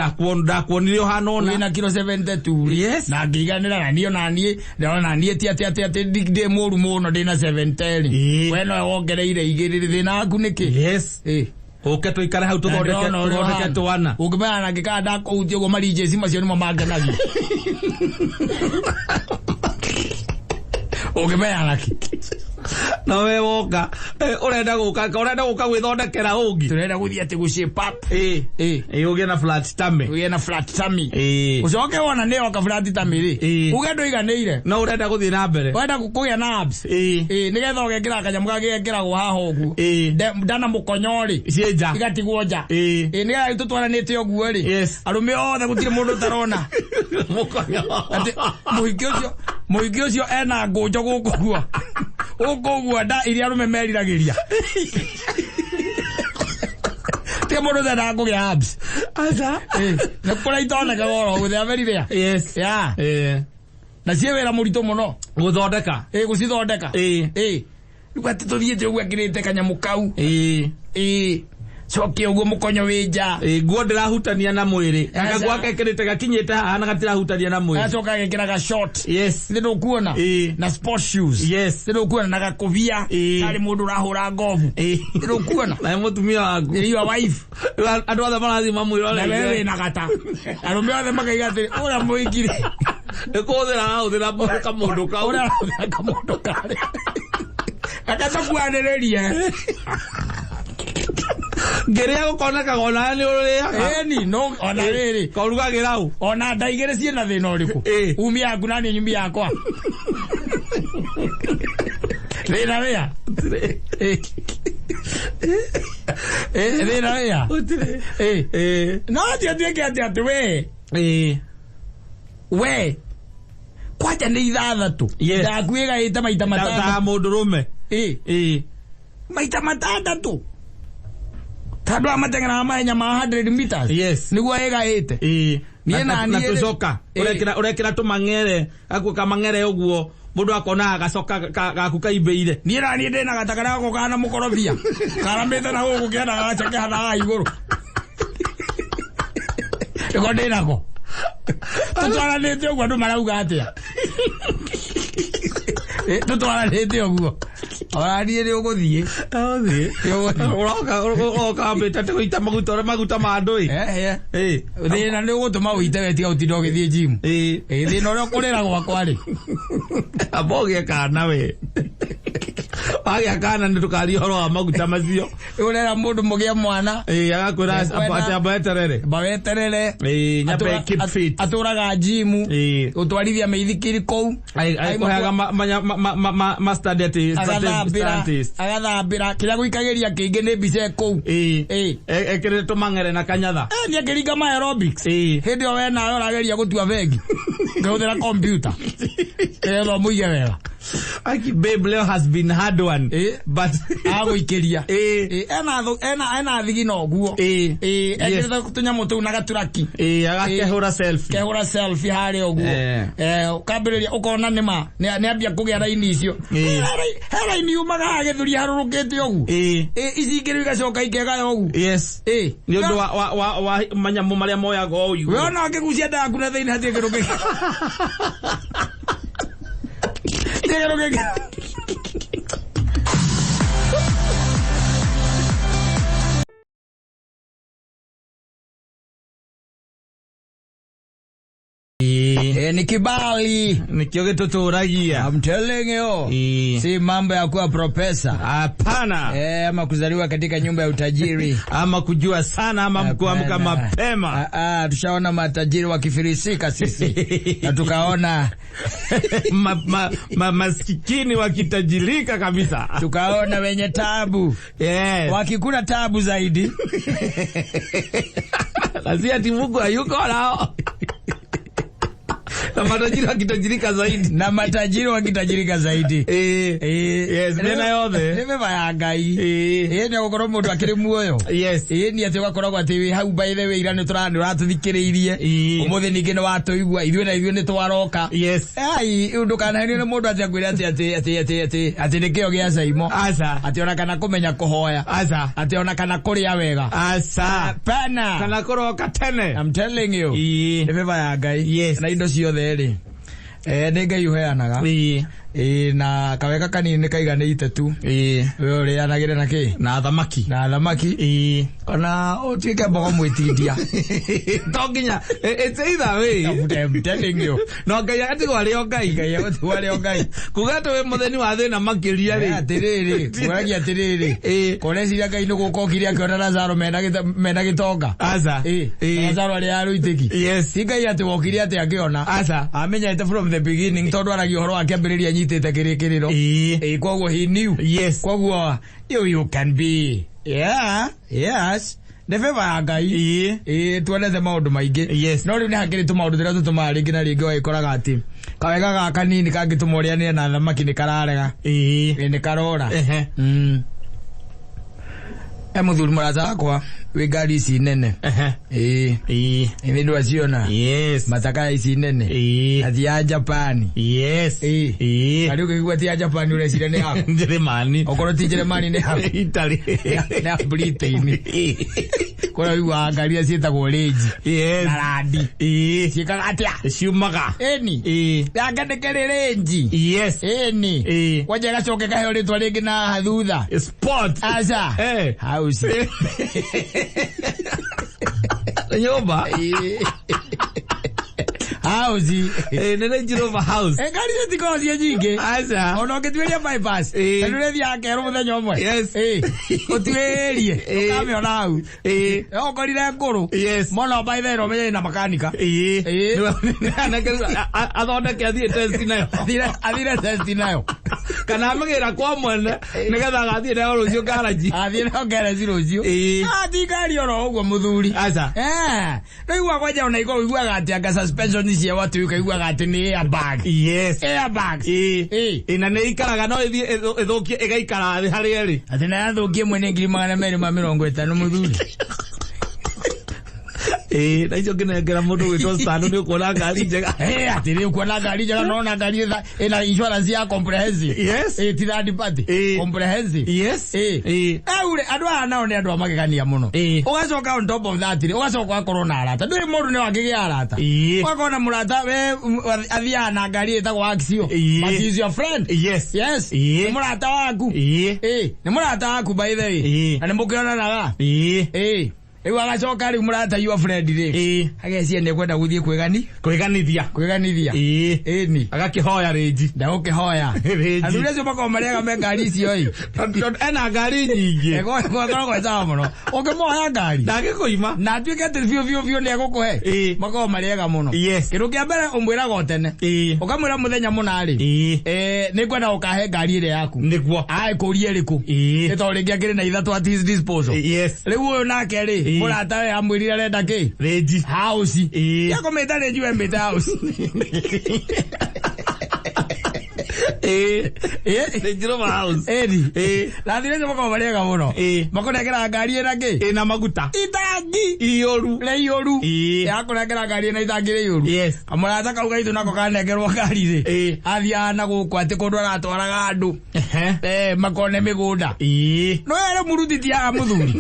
ndakuonire ũhana ũna. Wĩna kiro 72 rĩ. Yes. Na ngĩiganĩra na niĩ ona niĩ, ndĩrona na niĩ ti atĩ atĩ atĩ ndĩ mũru mũno ndĩna 70 rĩ. Ĩĩ. We nowe wongereire igĩrĩ rĩ, thĩna waku nĩkĩ? Yes. Ĩĩ. Ũke tũikare hau tũthondeke twana. Ũngĩmenya na ngĩkaa ndakũhutia ũguo marinjeci macio nĩmo mangenagia. Ũngĩmenya nakĩ? Na we woka ũrenda gũka ũrenda gũka gwĩthondekera ũngĩ. Tũrenda gũthiĩ atĩ gũ shape up. Ĩĩ. Ĩĩ. Ĩĩ ũgĩe na flat tummy. Ũgĩe na flat tummy. Ĩĩ. Ũcoke wona nĩ yoka flat tummy rĩ. Ĩĩ. Uge ndũiganĩire. No ũrenda gũthiĩ na mbere. Ũrenda kũgĩa na abs. Ĩĩ. Ĩĩ, nĩgetha ũgekĩra kanyamũ gangĩ gekĩragwo haha ũguo. Ĩĩ. Ndana mũkonyo rĩ. Ciĩ nja. Igatigwo nja. Ĩĩ. Ĩĩ, nĩgetha tũtwaranĩte ũguo rĩ. Yes. Arũme othe gũtirĩ mũndũ ũtarona. Mũkonyo. Atĩ mũhiki ũcio ena ngũnjo gũkũ ũguo. Gũkũ ũguo nda iria arũme meriragĩria. Ti mũndũ ũtendaga kũgĩa abs. Aca. Ĩĩ, nĩ kũrĩa itonekaga oro ũguo, they are very rare. Yes. Yeah. Ĩĩ. Na ciĩ wĩra mũritũ mũno. Gũthondeka. Ĩĩ, gũcithondeka. Ĩĩ. Ĩĩ. Rĩu atĩ tũthiĩte ũguo ekĩrĩte kanyamũ kau. Ĩĩ. Ĩĩ. Coke ũguo mũkonyo wĩ nja. Ĩĩ, nguo ndĩrahutania na mwĩrĩ. Aca. Gakuo gekĩrĩte gakinyĩte haha na gatirahutania na mwĩrĩ. Agacoka agekĩra ga short. Yes. Nĩ ndũkuona? Ĩĩ. Na sport shoes. Yes. Nĩ ndũkuona na gakũbia. Ĩĩ. Karĩ mũndũ ũrahũra ngobu. Ĩĩ. Nĩ ndũkuona? Na nĩ mũtumia waku. Nĩ your wife. Rĩu andũ othe marathiĩ mamwĩrore. Na wewe wĩna gata. Arũme othe makaiga atĩrĩ, ũrĩa mũhiki rĩ. Nĩ kũhũthĩra arahũthĩra kamũndũ kau. Ũrĩa arahũthĩra kamũndũ karĩa. Reke tũkuanĩrĩrie. Ngĩrĩa gũkonekaga onawe nĩ ũrĩaga. Ĩni, no ona rĩrĩ. Kaũrugagĩra ũ? Ona nda igĩrĩ ciĩna thĩna ũrĩkũ? Ĩ. Umia yaku na niĩ nyumia yakwa. Thĩna wĩa? Ĩ. Ĩ, thĩna wĩa? Gũtirĩ. Ĩ. Ĩ. No ti atuĩke atĩ atĩ we Ĩ. we kwanja nĩ ithathatũ. Yes. Ndaku ĩgaĩte maita Ta matandatũ. mũndũrũme. Ĩ. Ĩ. Maita matandatũ. Ta andũ aya mateng'eraga mahenya ma 100 meters. Yes. Nĩguo ĩgaĩte. Ĩ. Niĩ Na na niĩ rĩ- tũcoka. Ĩ. Ũrekĩra ũrekĩra tũmang'ere, gakuo kamang'ere ũguo mũndũ akona gacoka gaku kaimbĩire. Niĩ na niĩ ndĩna gatakarĩa gako kana mũkorobia. Karamĩte na gũkũ kĩanda gagacoke hana haha igũrũ. Nĩko ndĩnako. Tũtwaranĩte ũguo andũ marauga atĩa? Ĩ, tũtwaranĩte ũguo. Ona niĩ nĩ ũgũthiĩ. Ũthiĩ. Nĩ ũgũthiĩ. Ũroka ũroka wambĩte atĩ gũita maguta ũrĩa maguta ma andũ ĩ. Eh, eh. Ĩ. Thĩna nĩ ũgũtũma ũite we tiga ũtinda ũgĩthiĩ gym. Ĩ. Ĩ, thĩna ũrĩa ũkũrĩra gwakwa rĩ. Amba ũgĩe kana we. Wagĩa kana nĩ tũkaria ũhoro wa maguta macio. Ũrera mũndũ mũgĩe mwana. Ĩ, agakwĩra Nĩkwenda- atĩ amba eterere. Amba weterere. Ĩ, nyambe keep fit. Atũraga gym. Ĩ. Gũtwarithia mĩithikiri kũu. Aikũheaga mustard atĩ Agathambĩra scientist. agathambĩra kĩrĩa gũikagĩria kĩingĩ nĩ mbica kũu. Ĩ. Ĩ. Ekĩrĩte tũmang'ere na kanyatha. Eh, nĩ akĩringa ma aerobics. Ĩ. Hĩndĩ ĩyo we nawe ũrageria gũtua bengi. Ngĩhũthĩra kompiuta. Nĩgetha ũmũige wega. Aki babe leo has been hard one. Ĩ. But Agũikĩria. Ĩ. Ĩ, ena ena thigino ũguo. Ĩ. Ĩ, Yes. ekĩrĩte tũnyamũ tũu na gaturaki. Ĩ, agakehũra selfie. Kehũra selfie harĩa ũguo. Eh. Eh, ũkambĩrĩria ũkona nĩma nĩ ambia kũgĩa raini icio. Ĩ. He raini yumaga haha gĩthũri harũrũkĩte ũguo. Ĩ. Ĩ, ici ingĩ rĩu igacoka ikegaya ũguo. Yes. Ĩ. Nĩ ũndũ wa manyamũ marĩa moyagwo ũũ We igũrũ. ona ũngĩgucia nda yaku na thĩinĩ hatirĩ kĩndũ kĩngĩ. Hatirĩ kĩndũ kĩngĩ. Ĩ. Eh, ni kibali. Nĩkĩo gĩtũtũragia. I'm telling you. Ĩ. Si mambo ya kuwa profesa. Hapana. Eh, ama kuzaliwa katika nyumba ya utajiri. Ama kujua sana ama kuamka Hapana. mapema. Ah, ah, tushaona matajiri wakifilisika sisi. Na tukaona Masikini wakitajirika kabisa. tukaona wenye tabu Yes. wakikula tabu zaidi. Na si ati Mungu hayuko nao. Na matajiri wakitajirika zaidi. Na matajiri wakitajirika zaidi. Eh. Eh, Yes, mĩena yothe. Nĩ mĩba ya Ngai. Eh. Ĩ nĩ gũkorwo mũndũ akĩrĩ muoyo. Yes. Ĩ nĩ atĩ ũgakoragwo atĩ wĩ hau by the way ira nĩ ũratũthikĩrĩirie. Ĩ. Ũmũthĩ ningĩ nĩ watũigua ithuĩ na ithuĩ nĩ twaroka. Yes. Ai, ndũkanahenio nĩ mũndũ atĩ akwĩre atĩ atĩ atĩ atĩ atĩ atĩ nĩ kĩo gĩa Caimo. Aca. Atĩ ona kana kũmenya kũhoya. Aca. Atĩ ona kana kũrĩa wega. Aca. Pana. Kana kũroka tene. I'm telling you. Ĩ. Nĩ beba ya Ngai. Yes. Na indo ciothe rĩ. Eh, nĩ Ngai ũheanaga. Ĩ. Ĩ, na kawega kanini nĩ kaiganĩte tu. Ĩ. We ũrĩanagĩre na kĩ? Na thamaki. Na thamaki. Ĩ. Kana ũtuĩke mbogo mwĩtindia. To nginya it's either way. I'm telling you. No Ngai agatigwo arĩ o Ngai. Ngai agũtigwo arĩ o Ngai. Kuga atĩ wĩ mũtheni wa thĩna makĩria rĩ. Atĩrĩrĩ, kũragia atĩrĩrĩ. Ĩ. Kũreciria Ngai nĩ gũka okire akĩona Lazaro mena gĩtonga. Aca. Ĩ, Ĩ. Lazaro arĩ arũitĩki. Yes. Ti Ngai atĩ wokire atĩ akĩona. Aca. Amenyete from the beginning tondũ aragia ũhoro wa kĩambĩrĩria anyitĩte kĩrĩkĩrĩro. Ĩ. Ĩ, koguo he knew. Yes. Koguo you can be. Yeah, yes. Nĩ favor ya Ngai. Ĩ. Ĩ, tuonete maũndũ maingĩ. Yes. No rĩu nĩ hakĩrĩ tũmaũndũ tũrĩa tũtũmaga rĩngĩ na rĩngĩ ũgagĩkoraga atĩ kawega gaka kanini kangĩtũma ũrĩanĩre na thamaki nĩ kararega. Ĩ. Ĩ, nĩ karora. Ehe. He mũthuri mũrata wakwa wĩ ngari ici nene. Ehe. Ĩ, Ĩ. nĩ ndwaciona. Yes. Matakaya ici nene. Ĩ. Na ti ya Japani. Yes. Ĩ. Ĩ. Na rĩu ũkĩigua ti ya Japani ũreciria nĩ yaku. Njĩrĩmani. Okorwo ti Njĩrĩmani nĩ yaku. Italy. Nĩ ya Britain. Kũrĩa ũiguaga ngari iria ciĩtagwo Range. Yes. Na Randi. Ĩ. Ciĩkaga atĩa? Ciumaga. Ĩni. Ĩ. Yake nĩ kĩrĩ Range. Yes. Ĩni. Ĩ. Kwanja ĩgacoka ĩkaheo rĩtwa rĩngĩ na thutha. Sport. Aca. Eh. House. Nyũmba. Ĩ. House. Ĩ, nĩ Range Rover house. Eh, ngari icio tikoragwo ciĩ nyingĩ. Aca. Ona ũngĩtuĩria bypass. Ĩ. Na nĩũrĩthiaga kerũ mũthenya ũmwe. Yes. Ĩ, ũtuĩrie. Ĩ. Ũkamĩona hau. Ĩ. No ũkorire ngũrũ. Yes. Mona by the way, ũmenye ĩna makanika. Ĩ. Ĩ. Athondeke athiĩ test nayo. Athire test nayo. Kana amĩgĩra kwa mwene nĩgetha agathiĩ nayo rũciũ ngaraji. Athiĩ nayo ngereci rũciũ. Ĩ. Ah, ti ngari oro ũguo mũthuri. Aca. Eh, rĩu kwanja ona iko ũiguaga atĩ anga suspension cia watu ũkaiguaga atĩ nĩ airbag. Yes. Airbags. Ĩ. Ĩ. Ĩ, na nĩ ikaraga no ĩthiĩ ĩthũkie ĩgaikara thĩ harĩa ĩrĩ. Atĩ na yathũkie mwene 250,000 mũthuri. Ĩ, na icio ngĩnengera mũndũ gwĩtwo Stan nĩ ũkuona ngari njega. Eh, atĩ rĩu kuona ngari njega nona ngari ĩna insurance ya comprehensive. Yes. Ĩ, ti third party. Ĩ. Comprehensive. Yes. Ĩ. Ĩ. Rĩu rĩ, andũ aya nao nĩ andũ a magegania mũno. Ĩ. Ũgacoka on top of that rĩ, ũgacoka ũgakorwo na arata. Ndũrĩ mũndũ nĩ wangĩgĩa arata. Ĩ. Ũgakorwo na mũrata we athiaga na ngari ĩtagwo Axio. Ĩ. But he is your friend. Yes. Yes. Ĩ. Nĩ mũrata waku. Ĩ. Ĩ, nĩ mũrata waku by the way. Ĩ. Na nĩ mũkĩonanaga. Ĩ. Ĩ. Rĩu agacoka rĩu mũrata your friend rĩ. Ĩ. Agecia nĩ ekwenda gũthiĩ kwĩgani Kwĩganithia. kwĩganithia. Ĩ. Ĩni. Agakĩhoya rĩnji. Ndagũkĩhoya. Rĩnji. Athuri acio makoragwo marĩaga me ngari icio ĩ. Tondũ ena ngari nyingĩ. Ĩkoragwo ĩsawa mũno. Ũngĩmũhoya ngari. Ndangĩkũima. Na atuĩke atĩ biũ biũ biũ nĩ egũkũhe. Ĩ. Makoragwo marĩega mũno. Yes. Kĩndũ kĩa mbere ũmwĩraga o tene. Ĩ. Ũkamwĩra mũthenya mũna rĩ. Ĩ. Eh, nĩ ngwenda ũkahe ngari ĩrĩa yaku. Nĩguo. Aĩ kũria ĩrĩkũ. Ĩ. Nĩ tondũ rĩngĩ akĩrĩ na ithatũ at his disposal. Yes. Rĩu ũyũ nake rĩ, Ĩ. mũrata we amwĩrire arenda kĩ? Rĩnji. House. Ĩ. Yakũmĩta rĩnji we mĩte house. Ĩ. Ĩ. Range Rover house. Ĩni. Ĩ. Na athuri acio makoragwo marĩega mũno. Ĩ. Makũnengera ngari ĩna kĩ? Ĩna maguta. Itangi. Iyũru. Rĩiyũru. Ĩ. Yakũnengera ngari ĩna itangi rĩiyũru. Yes. Kamũrata kau gaitũ nako kanengerwo ngari rĩ. Ĩ. Athiaga na gũkũ atĩ kũndũ aratwaraga andũ. Ehe. Eh, makone mĩgũnda. Ĩ. No ere mũruti tiaga mũthuri.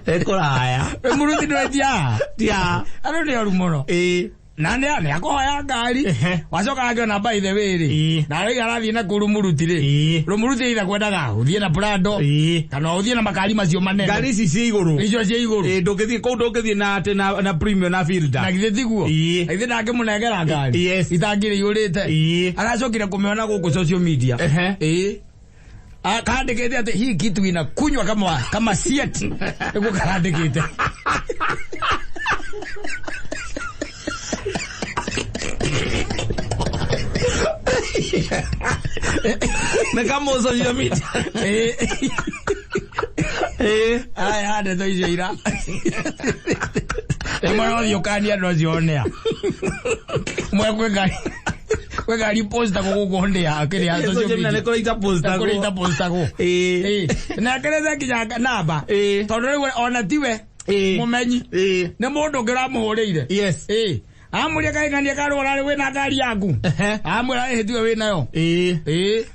Ĩkũraya. Mũruti nĩwe tiaga. Tia. Andũ nĩ oru mũno. Ĩ. Na nĩ akũhoya ngari. Ehe. Wacoka akĩona by the way rĩ. Ĩ. Na rĩu arathiĩ na kũu rũmuruti rĩ. Ĩ. Rũmuruti either kwendaga ũthiĩ na Prado. Ĩ. Kana ũthiĩ na makari macio manene. Ngari ici ciĩ igũrũ. Icio cia igũrũ. Ĩ, ndũngĩthiĩ kũu ndũngĩthiĩ na atĩ na premium na Na fielder. githĩ tiguo? Ĩ. Na githĩ ndangĩmũnengera ngari? Yes. Itangi rĩiyũrĩte. Ĩ. Aracokire kũmĩona gũkũ social media. Ehe. Ĩ. Kaandĩkĩte atĩ hii kitu inakunywa kama sieti. Nĩguo karandĩkĩte. Nĩ kamo social media. Ĩ. Ĩ. Aya ndeto icio ira. Rĩmwe no ũthiĩ ũkanie andũ acio onea. Mwe kwĩ ngari kwĩ ngari postagwo gũkũ onea kĩrĩa Social social media media. nĩ kũrĩ itapostagwo. Kũrĩ itapostagwo. Ĩ. Ĩ. Na akerete nginya namba. Ĩ. Tondũ rĩu ona tiwe Ĩ. mũmenyi. Ĩ. Nĩ mũndũ ũngĩ ũramũhũrĩire. Yes. Ĩ. Amũria kaing'ania karũa rarĩ wĩna ngari yaku. Ehe. Amwĩra ĩhĩ tiwe wĩnayo. Ĩ. Ĩ.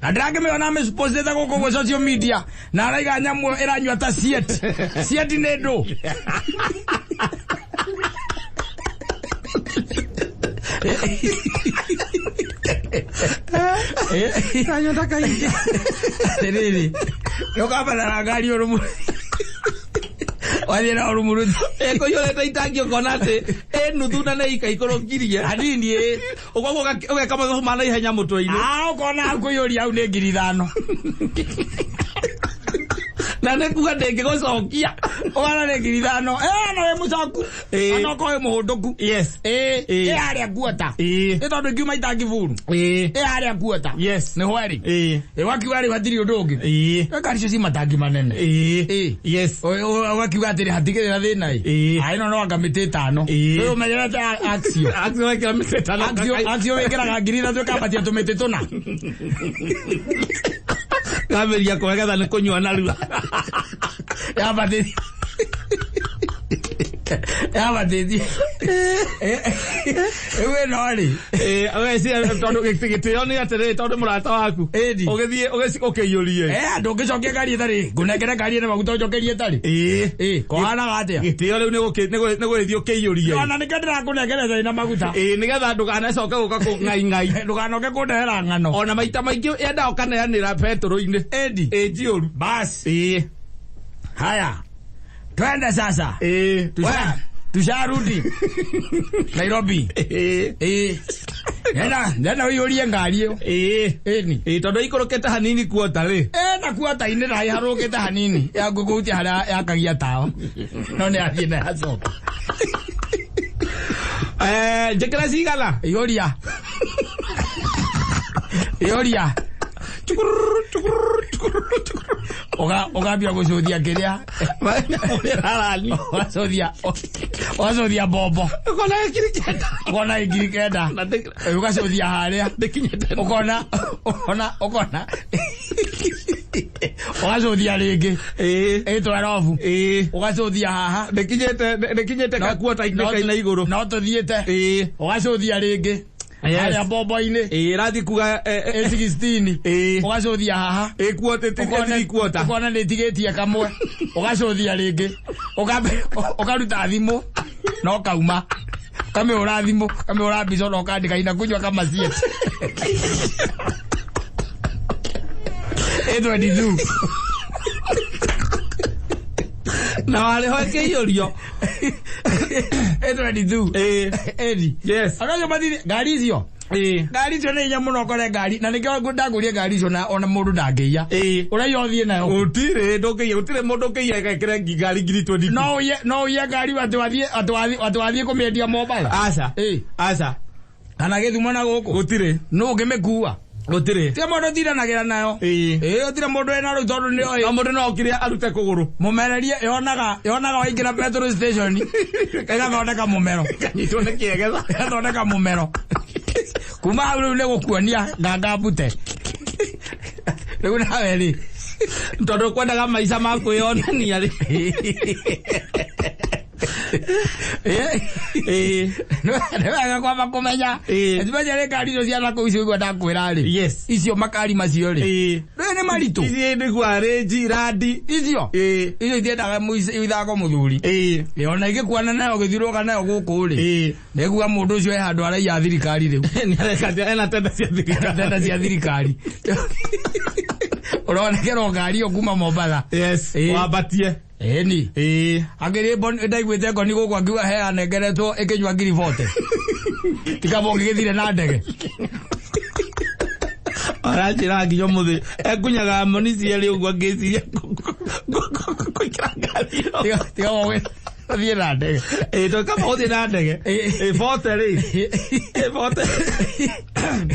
Na ndĩrakĩmĩona amĩpostĩte gũkũ gwĩ social media na araiga nyamũ ĩranyua ta sieti. Sieti nĩ ndũ. Kanyota kaingĩ. Atĩrĩrĩ, nĩũkabatara ngari ũrũmũ. Wathiĩ na ũrũmũrũti. Ĩkũiyũrĩte itangi ũkona atĩ ĩ nuthu na nĩ ikaikũrũkirie. Hanini ĩ. Ũkoguo ũgeka mathabu ma naihenya mũtwe-inĩ. Ah, ũkona hau kũiyũria hau nĩ 5,000. Na nĩ kuga ndĩngĩgũcokia. Ũgana nĩ 5,000. Eh, na wĩ mũcoku. Ĩ. Ona okorwo wĩ mũhũndũku. Yes. Ĩ, Ĩ. ĩ harĩa guota. Ĩ. Nĩ tondũ ingiuma itangi buru. Ĩ. Ĩ harĩa guota. Yes. Nĩ hwerĩ. Ĩ. Ĩ wakiuga rĩu hatirĩ ũndũ ũngĩ. Ĩ. Ngari icio ci matangi manene. Ĩ. Ĩ. Yes. Ũgakiuga atĩrĩ hatigĩrĩ na thĩna ĩ. Ĩ. Ah, ĩno no anga mĩtĩ ĩtano. Ĩ. Rĩu ũmenyerete Axio. Axio wekĩra mĩtĩ ĩtano. Axio wĩkĩraga 3,000 ĩkambatia tũmĩtĩ tũna. Kambĩrĩria kwegetha nĩ kũnyua narua. Yambatĩtie. Yambatĩtie. Rĩu ĩno rĩ. Ĩ, ũgeciria tondũ gĩtĩo nĩ atĩrĩrĩ tondũ mũrata waku. Ĩni. Ũgĩthiĩ ũkĩiyũrie. Eh, ndũngĩcokia ngari ĩtarĩ. Ngũnengere ngari ĩna maguta ũnjokerie ĩtarĩ. Ĩ. Ĩ, kũhanaga atĩa? Gĩtĩo rĩu nĩ gũgĩthiĩ ũkĩiyũrie. Ona nĩkĩo ndĩrakũnengera ĩtarĩ na maguta. Ĩ, nĩgetha ndũkanacoke gũka kũng'aing'ai. Ndũkanoke kũndehera ng'ano. Ona maita maingĩ yendaga ũkaneanĩra betũrũ-inĩ. Ĩndi. Ĩ njiyũru. Bas. Ĩ. Haya. Twende sasa. Tusharudi Nairobi. Nenda ũiyũrie ngari ĩyo. Ĩni. Tondũ ikũrũkĩte hanini kuota rĩ. Na kuota-inĩ na ĩharũrũkĩte hanini ya ngũkũhutia harĩa yakagia tawa. No nĩ yathiĩ na yacoka. Njĩkĩre cigana? Iyũria. Iyũria. Ũkambia gũcũthia kĩrĩa. Ũgacũthia mbombo. Ũkona 9,000. Ũkona 9,000. Ũgacũthia harĩa. Ũkona ũkona ũgacũthia rĩngĩ. 12. Ũgacũthia haha. Ndĩkinyĩte kakuota-inĩ kaina igũrũ. No tũthiĩte. Ũgacũthia rĩngĩ. Harĩa mbombo-inĩ. Ĩrathiĩ kuga 16. Ũgacũthia haha. Ĩkuota. Ũkona nĩ ĩtigĩtie kamwe. Ũgacũthia rĩngĩ. Ũkaruta thimũ na ũkauma. Ũkamĩhũra thimũ, ũkamĩhũra mbica na ũkandĩka inakunywa kama siete. 22. Na warĩ ho ĩkĩiyũrio. 22. Ĩni. Yes. Andũ acio mathire ngari icio. Ngari icio nĩ hinya mũno ũkore ngari na nĩkĩo ndagũrire ngari icio na ona mũndũ ndangĩiya. Ũraiya ũthiĩ nayo. Gũtirĩ ndũngĩiya, gũtirĩ mũndũ ũngĩiya ekĩre ngari 20,000. No ũiye ngari atĩ wathiĩ kũmĩendia Mombatha. Aca. Aca. Kana Gĩthumo na gũkũ. Gũtirĩ. Nũ ũngĩmĩkua? Gũtirĩ. Tiga mũndũ ũtindanagĩra nayo. Gũtirĩ mũndũ wĩna rĩu tondũ nĩ oĩ. No mũndũ no okire arute kũgũrũ. Mũmererie yonaga waingĩra petrol station ĩgathondeka mũmero. Kanyitwo nĩ kĩegetha. Ĩgathondeka mũmero. Kuma hau rĩu nĩ gũkuonia nganga mbute. Rĩu nawe rĩ. Tondũ kwendaga maica ma kwĩyonania rĩ. Nĩ wega kwamba kũmenya. Timenye rĩ ngari icio cia nakũu icio ũguo ndakwĩra rĩ. Yes. Icio makari macio rĩ. Rĩ nĩ maritũ. Ici nĩguo rĩnji randi. Icio. Icio itiendaga ithako mũthuri. Ona ingĩkuana nayo ũgĩthiũrũrũka nayo gũkũ rĩ. Nĩguo mũndũ ũcio e handũ araiya thirikari rĩu. Nĩareka ena tenda cia thirikari. Tenda cia thirikari. Ũronekerwo ngari ĩyo kuma Mombatha. Yes. Wambatie. Ĩni. Akĩrĩ ndaiguĩte ngoni gũkũ akiuga he anengeretwo ĩkĩnyua 40,000. Tikaba ũngĩgĩthire na ndege. Aranjĩra nginya ũmũthĩ ekunyaga moni cierĩ ũguo ngĩciria kũingĩra ngari ĩyo. Tiga ũgĩthiĩ na ndege. Kaba ũthiĩ na ndege. 40 rĩ. 40.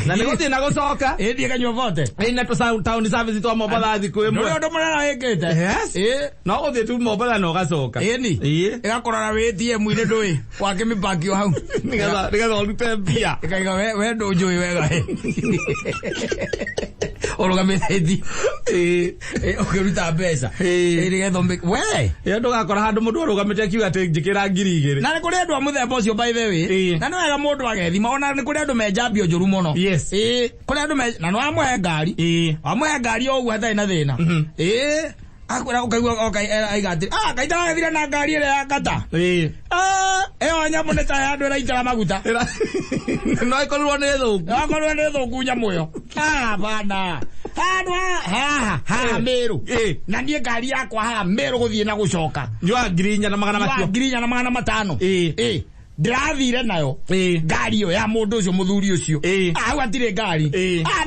Na nĩ gũthiĩ na gũcoka. Ĩthiĩ kanyua 40. Ĩna tũ town service twa Mombatha thikũ ĩmwe. Ndũrĩ ũndũ mũnene wĩkĩte. Yes. No gũthiĩ tu Mombatha na ũgacoka. Ĩni. Ĩgakorora wĩ ATM-inĩ ndũĩ. Wakĩmĩpakio hau. Nĩgetha ũrute mbia. Ĩkaiga we ndũnjũĩ wega. Ũrũgamĩte ATM. Ũkĩruta mbeca. Nĩgetha we. Ĩyo ndũgakora handũ mũndũ arũgamĩte akiuga atĩ njĩkĩra 2,000. Na nĩ kũrĩ andũ a mũthemba ũcio by the way. Na nĩ wega mũndũ agethima ona nĩ kũrĩ andũ me njambio njũru mũno. Yes. Kũrĩ andũ me na nĩ wamũhe ngari. Wamũhe ngari o ũguo hatarĩ na thĩna. Akwĩra ũkaigua aiga atĩrĩ, kaĩ ndĩragethire na ngari ĩrĩa ya kata. Ĩyo nyamũ nĩ ta ya andũ ĩraitĩra maguta. No ĩkorirwo nĩ thũku. No ĩkorirwo nĩ thũku nyamũ ĩyo. Bana. Handũ haha haha Meru. Na niĩ ngari yakwa haha Meru gũthiĩ na gũcoka. Nyua 4,500 macio. 4,500. Ndĩrathire nayo ngari ĩyo ya mũndũ ũcio mũthuri ũcio. Hau hatirĩ ngari.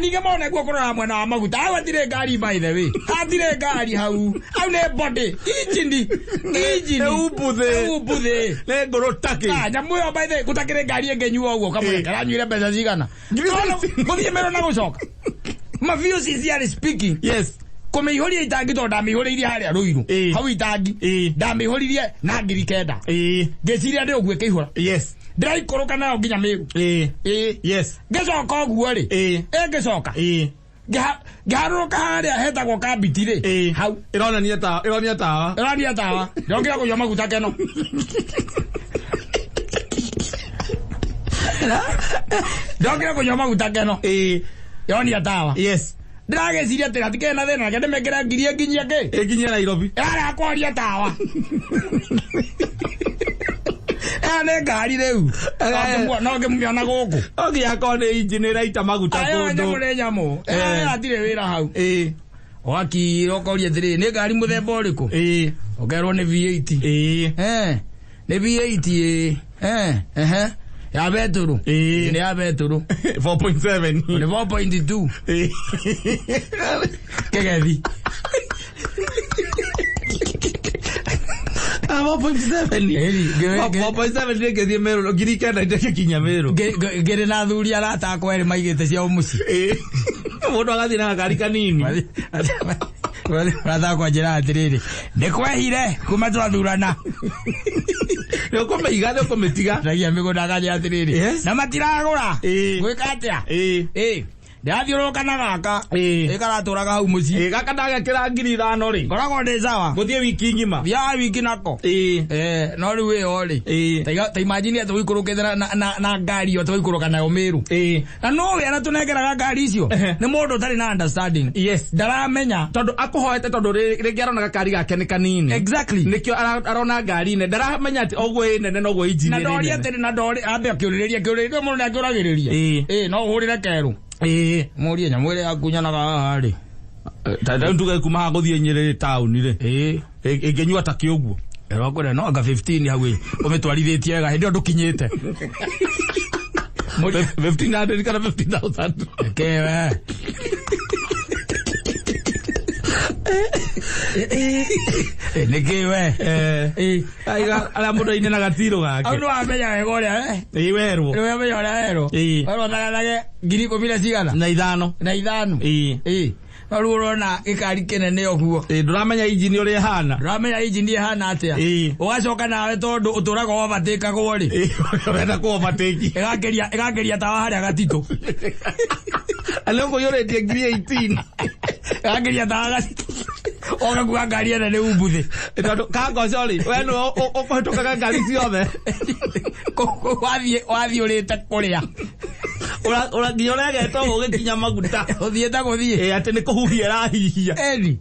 Ningĩ mone guo kũrora mwena wa maguta. Hau hatirĩ ngari by the way. Hatirĩ ngari hau. Hau nĩ body. Injini. Nĩ umbuthĩ. Nĩ ngũrũ takĩ. Nyamũ ĩyo by the way gũtakĩrĩ ngari ĩngĩnyua ũguo kamũreka. Aranyuire mbeca cigana? Gũthiĩ Meru na gũcoka. Mabiũ sincerely speaking. Yes. Kũmĩihũria itangi tondũ ndamĩihũrĩirie harĩa Rũirũ. Hau itangi. Ndamĩihũririe na 9,000. Ngĩciria ndĩ ũguo ĩkĩihũra. Yes. Ndĩraikũrũka nayo nginya Meru. Yes. Ngĩcoka ũguo rĩ. Ngĩcoka. Ngĩharũrũka harĩa hetagwo Kambiti rĩ. Hau. Ĩronania tawa. Ĩronia tawa. Ĩronia tawa. Ndĩrokire kũnyua maguta keno. Ndĩrokire kũnyua maguta keno. Ĩronia tawa. Yes. Ndĩragĩciria atĩ hatikĩrĩ na thĩna, reke ndĩmĩkĩre ngiri ĩnginyie kĩ? Ĩnginyie Nairobi. Ĩrarega kwaria tawa. Ĩyo nĩ ngari rĩu. No ngĩmĩona gũkũ. No nginya akorwo nĩ injini ĩraita maguta Ĩyo kũndũ. nyamũ nĩ nyamũ. Ĩyo hatirĩ wĩra hau. Ũgakira ũkoria atĩrĩrĩ, nĩ ngari mũthemba ũrĩkũ? Ĩĩ. Ũkerwo nĩ V8. Ĩĩ. Nĩ V8 ĩĩ. Ehe. Ya betũrũ. Ĩĩ. Nĩ ya betũrũ. 4.7. Nĩ 4.2. Ĩĩ. Kĩgethi. Ah, 4.7. Ĩni, 4.7 nĩ ngĩthiĩ Meru, 9,000 ndĩgĩkinya Meru. Ngĩrĩ na athuri arata akwa erĩ maigĩte ciao mũciĩ. Ĩĩ. Mũndũ agathiĩ na gakari kanini. Arata akwa njĩra atĩrĩrĩ, nĩ kwehire kuma twathurana. Nĩ ũkũmĩiga, nĩ ũkũmĩtiga. Ndagia mĩgũnda akanjĩra atĩrĩrĩ, Yes. na matiragũra. Ĩĩ. Gwĩka atĩa? Ĩĩ. Ĩĩ. Ndĩrathiũrũrũka na gaka. Ĩĩ. Ĩ karatũraga hau mũciĩ. Ĩĩ, gaka ndagekĩra 5,000 rĩ. Ngoragwo ndĩ sawa. Gũthiĩ wiki ng'ima. Thiaga wiki nako. Ĩĩ. No rĩu ĩyo rĩ. Ĩĩ. Ta imagine atĩ ũikũrũkĩte na ngari ĩyo tũikũrũka nayo Meru. Ĩĩ. Na no we arĩa tũnengeraga ngari icio nĩ mũndũ ũtarĩ na understanding. Yes. Ndaramenya. Tondũ akũhoete tondũ rĩngĩ arona gakari gake nĩ kanini. Exactly. Nĩkĩo arona ngari nene. Ndaramenya atĩ oguo ĩ nene noguo injini Na ĩrĩ ndoria nene. atĩrĩ na ndori ambe akĩũrĩrĩria kĩũrĩrĩria mũndũ nĩ akĩũragĩrĩria. Ĩĩ. Ĩĩ no ũhũrĩre kerũ. Ĩĩ. Mũrie nyamũ ĩrĩa yaku nyonaga haha rĩ. Ta rĩu tuge kuma haha gũthiĩ Nyĩrĩ taũni rĩ. Ĩĩ. Ĩngĩnyua ta kĩ ũguo? Ĩro kũrĩa no anga 15 hau ĩ. Ũmĩtwarithĩtie wega hĩndĩ ĩyo ndũkinyĩte. 1500 kana 15,000. Reke we. Nĩkĩ we? Ĩĩ. Aiga arĩa mũndũ aine na gatirũ gake. Au nĩwamenya wega ũrĩa Ĩĩ werwo. Nĩwamenya ũrĩa werwo. Ĩĩ. Werwo thagathage 10,000 na cigana? Na ithano. Na ithano. Ĩĩ. Ĩĩ. No rĩu ũrona gĩkari kĩnene ũguo. Ĩĩ, ndũramenya injini ũrĩa ĩhana. Ndũramenya injini ĩhana atĩa. Ĩĩ. Ũgacoka nawe tondũ ũtũraga overtakeagwo rĩ. Ĩĩ, ũrenda kũ overtake. Ĩgakĩria tawa harĩa gatitũ. Nĩ ũkũiyũrĩtie 18,000. Ĩgakĩria tawa gatitũ. Ũgakua ngari ĩno nĩ umbuthĩ. Tondũ kangoco rĩ, we nĩwe ũkũhĩtũkaga ngari ciothe. Wathiĩ ũrĩte kũrĩa. Nginya ũregete ũguo ũgĩkinya maguta. Ũthiĩte gũthiĩ. Ĩĩ, atĩ nĩ kũhuhia ĩrahihia. Ĩni.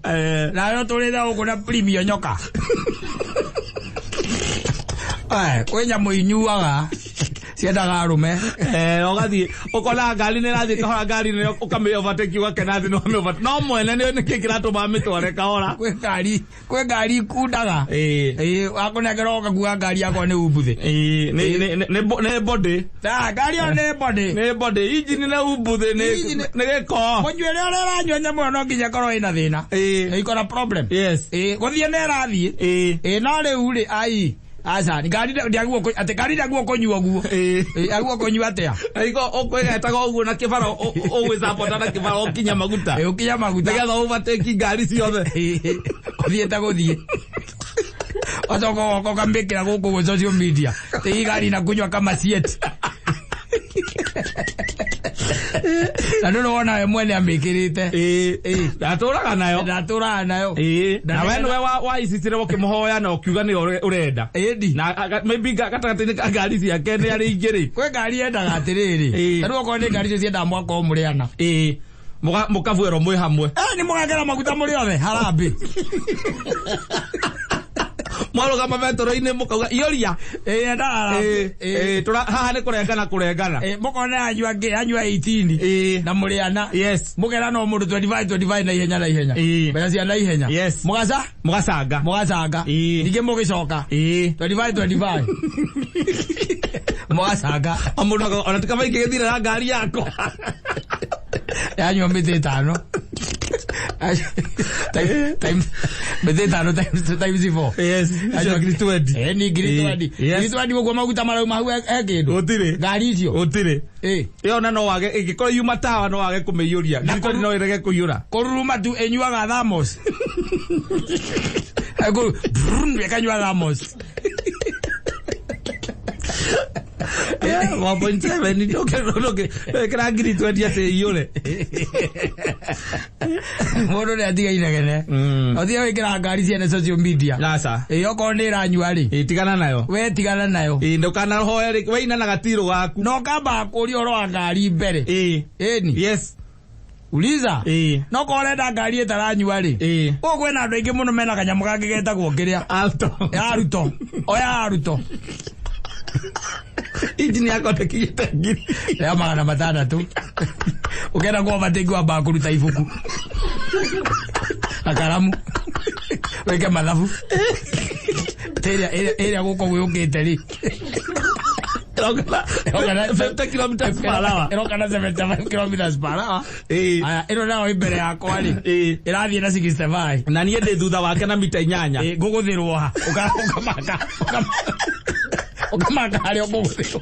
Nawe ũtũrĩte gũkũ na premium nyoka. Kwĩ nyamũ inyuaga ciendaga arũme. Ũgathiĩ ũkona ngari nĩ ĩrathiĩ kahora ngari nĩ ũkamĩ overtake ũgakena atĩ nĩ wamĩ overtake. No mwene nĩ nĩkĩ kĩratũma amĩtware kahora. Kwĩ ngari ikundaga. Ĩĩ. Ĩĩ, wakũnengera ũgakua ngari yakwa nĩ umbuthĩ. Ĩĩ, nĩ body. Ngari ĩyo nĩ body. Nĩ body. Injini nĩ umbuthĩ, nĩ gĩko. Mũnyuĩre ũrĩa ũranyua nyamũ ĩyo no nginya ĩkorwo ĩna thĩna. Ĩĩ. Ĩko na problem. Yes. Ĩĩ, gũthiĩ nĩ ĩrathiĩ. Ĩĩ. Ĩĩ, no rĩu rĩ, ai. Aca, ngari ndĩagwo atĩ ngari ndĩagwo kũnyua ũguo. Ĩĩ. Ĩĩ, agwo kũnyua atĩa? Ĩko ũkwĩgetaga ũguo na kĩbara ũgwĩcapota na kĩbara ũkinya maguta. Ĩĩ, ũkinya maguta. Nĩgetha overtake ngari ciothe. Ũthiĩte gũthiĩ. Ũcoka ũgoka ũkamĩkĩra gũkũ gwĩ social media. Ĩĩ, ngari inakunywa kama sieti. Na ndũrĩ wona we mwene amĩkĩrĩte. Ĩĩ. Ndatũraga nayo. Ndatũraga nayo. Ĩĩ. Na we nĩwe waicicire ũkĩmũhoya na ũkiuga nĩyo ũrenda. Ĩndi. Na maybe gatagatĩ-inĩ ka ngari ciake nĩ arĩ igĩrĩ. Kwĩ ngari yendaga atĩrĩrĩ. Ĩĩ. Ta rĩu okorwo nĩ ngari icio ciendaga mwaka mũrĩ ana. Ĩĩ. Mũkabuĩrwo mwĩ hamwe. Nĩ mũgekĩra maguta mũrĩ othe harambĩ. Mwarũgama betũrũ-inĩ mũkauga iyũria. Ĩĩ, endaga harambĩ. Ĩĩ, haha nĩ kũrengana kũrengana. Ĩĩ, mũkona yanyua ngĩ, yanyua 18. Ĩĩ. Na mũrĩ ana. Yes. Mũkera no mũndũ 25, 25 na ihenya na ihenya. Ĩĩ. Mbeca cia na ihenya. Yes. Mũgaca? Mũgacanga. Mũgacanga. Ĩĩ. Ningĩ mũgĩcoka. Ĩĩ. 25, 25. Mũgacanga. O mũndũ ona ti kaba ingĩgĩthira na ngari yakwa. Yanyua mĩtĩ ĩtano. Mĩtĩ ĩtano times 4. Yes. Icio 20,000. Ĩĩ, ni 20,000. Yes. 20,000 ũguo maguta marauma hau he kĩndũ. Gũtirĩ. Ngari icio. Gũtirĩ. Ĩĩ. Ĩyo na no wage ĩngĩkorwo yuma tawa no wage kũmĩiyũria. 20,000 no ĩrege kũiyũra. Kũruruma tu ĩnyuaga thamos. Ĩkanyua thamos. 1.7 ndũkĩra 20,000 atĩ iyũre. Mũndũ nĩ atiga inegene. Ũtige gwĩkĩra ngari ciene social media. Aca. Ĩĩ, okorwo nĩ ĩranyua rĩ. Ĩĩ, tigana nayo. We tigana nayo. Ĩĩ, ndũkanahoe rĩ, we ina na gatirũ gaku. Na ũkamba kũria ũhoro wa ngari mbere. Ĩĩ. Ĩni. Yes. Uliza. Ĩĩ. No korwo ũrenda ngari ĩtaranyua rĩ. Ĩĩ. Gũkũ kwĩna andũ aingĩ mũno mena kanyamũ kangĩ getagwo kĩrĩa. Alto. Ya Aruto. Oya Aruto. Injini yakwa ndĩkinyĩte ngiri. Ya 600. Ũkenda kũ overtake wambaga kũruta ibuku. Na karamu wĩke mathabu ĩrĩa ĩrĩa gũkũ gwĩũkĩte rĩ. Ĩroka na 50 kilometers per hour. Ĩroka na 75 kilometers per hour. Aya, ĩno nayo ĩ mbere yakwa rĩ, ĩrathiĩ na 65. Na niĩ ndĩ thutha wake na mita 8. Ĩ, ngũgũthĩrwo ha? Ũkamaka ũkamaka harĩa ũkũgũthĩrwo,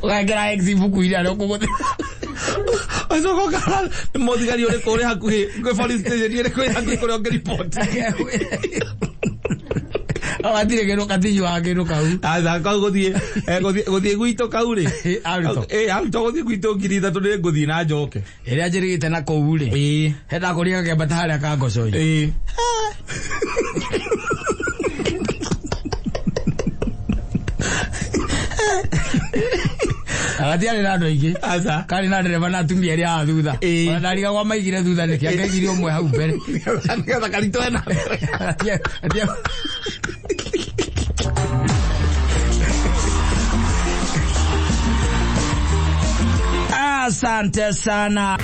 ũgekĩra X ibuku-inĩ harĩa ũkũgũthĩrwo. Ũcoka ũkara nĩ mũthigari ũrĩkũ ũrĩ hakuhĩ kwĩ police station ĩrĩkũ ĩ hakuhĩ kũrĩa ũngĩriboti. Gatirĩ kĩndũ katinyuaga kĩndũ kau. Aca kau gũthiĩ gũthiĩ gwitũ kau rĩ. Arutwo. Arutwo gũthiĩ gwitũ 3000 nĩ ngũthiĩ na njoke. Ĩrĩa njĩrĩgĩte na kũu rĩ, he ndakũria gakĩambata harĩa ka ngocoi. Na gatiarĩ na andũ aingĩ. Aca. Karĩ na ndereba na atumia arĩa a thutha. Ona ndarigagwo maigire thutha nĩkĩ, angaigire ũmwe hau mbere. Nĩgetha karitũhe na mbere. Asante sana.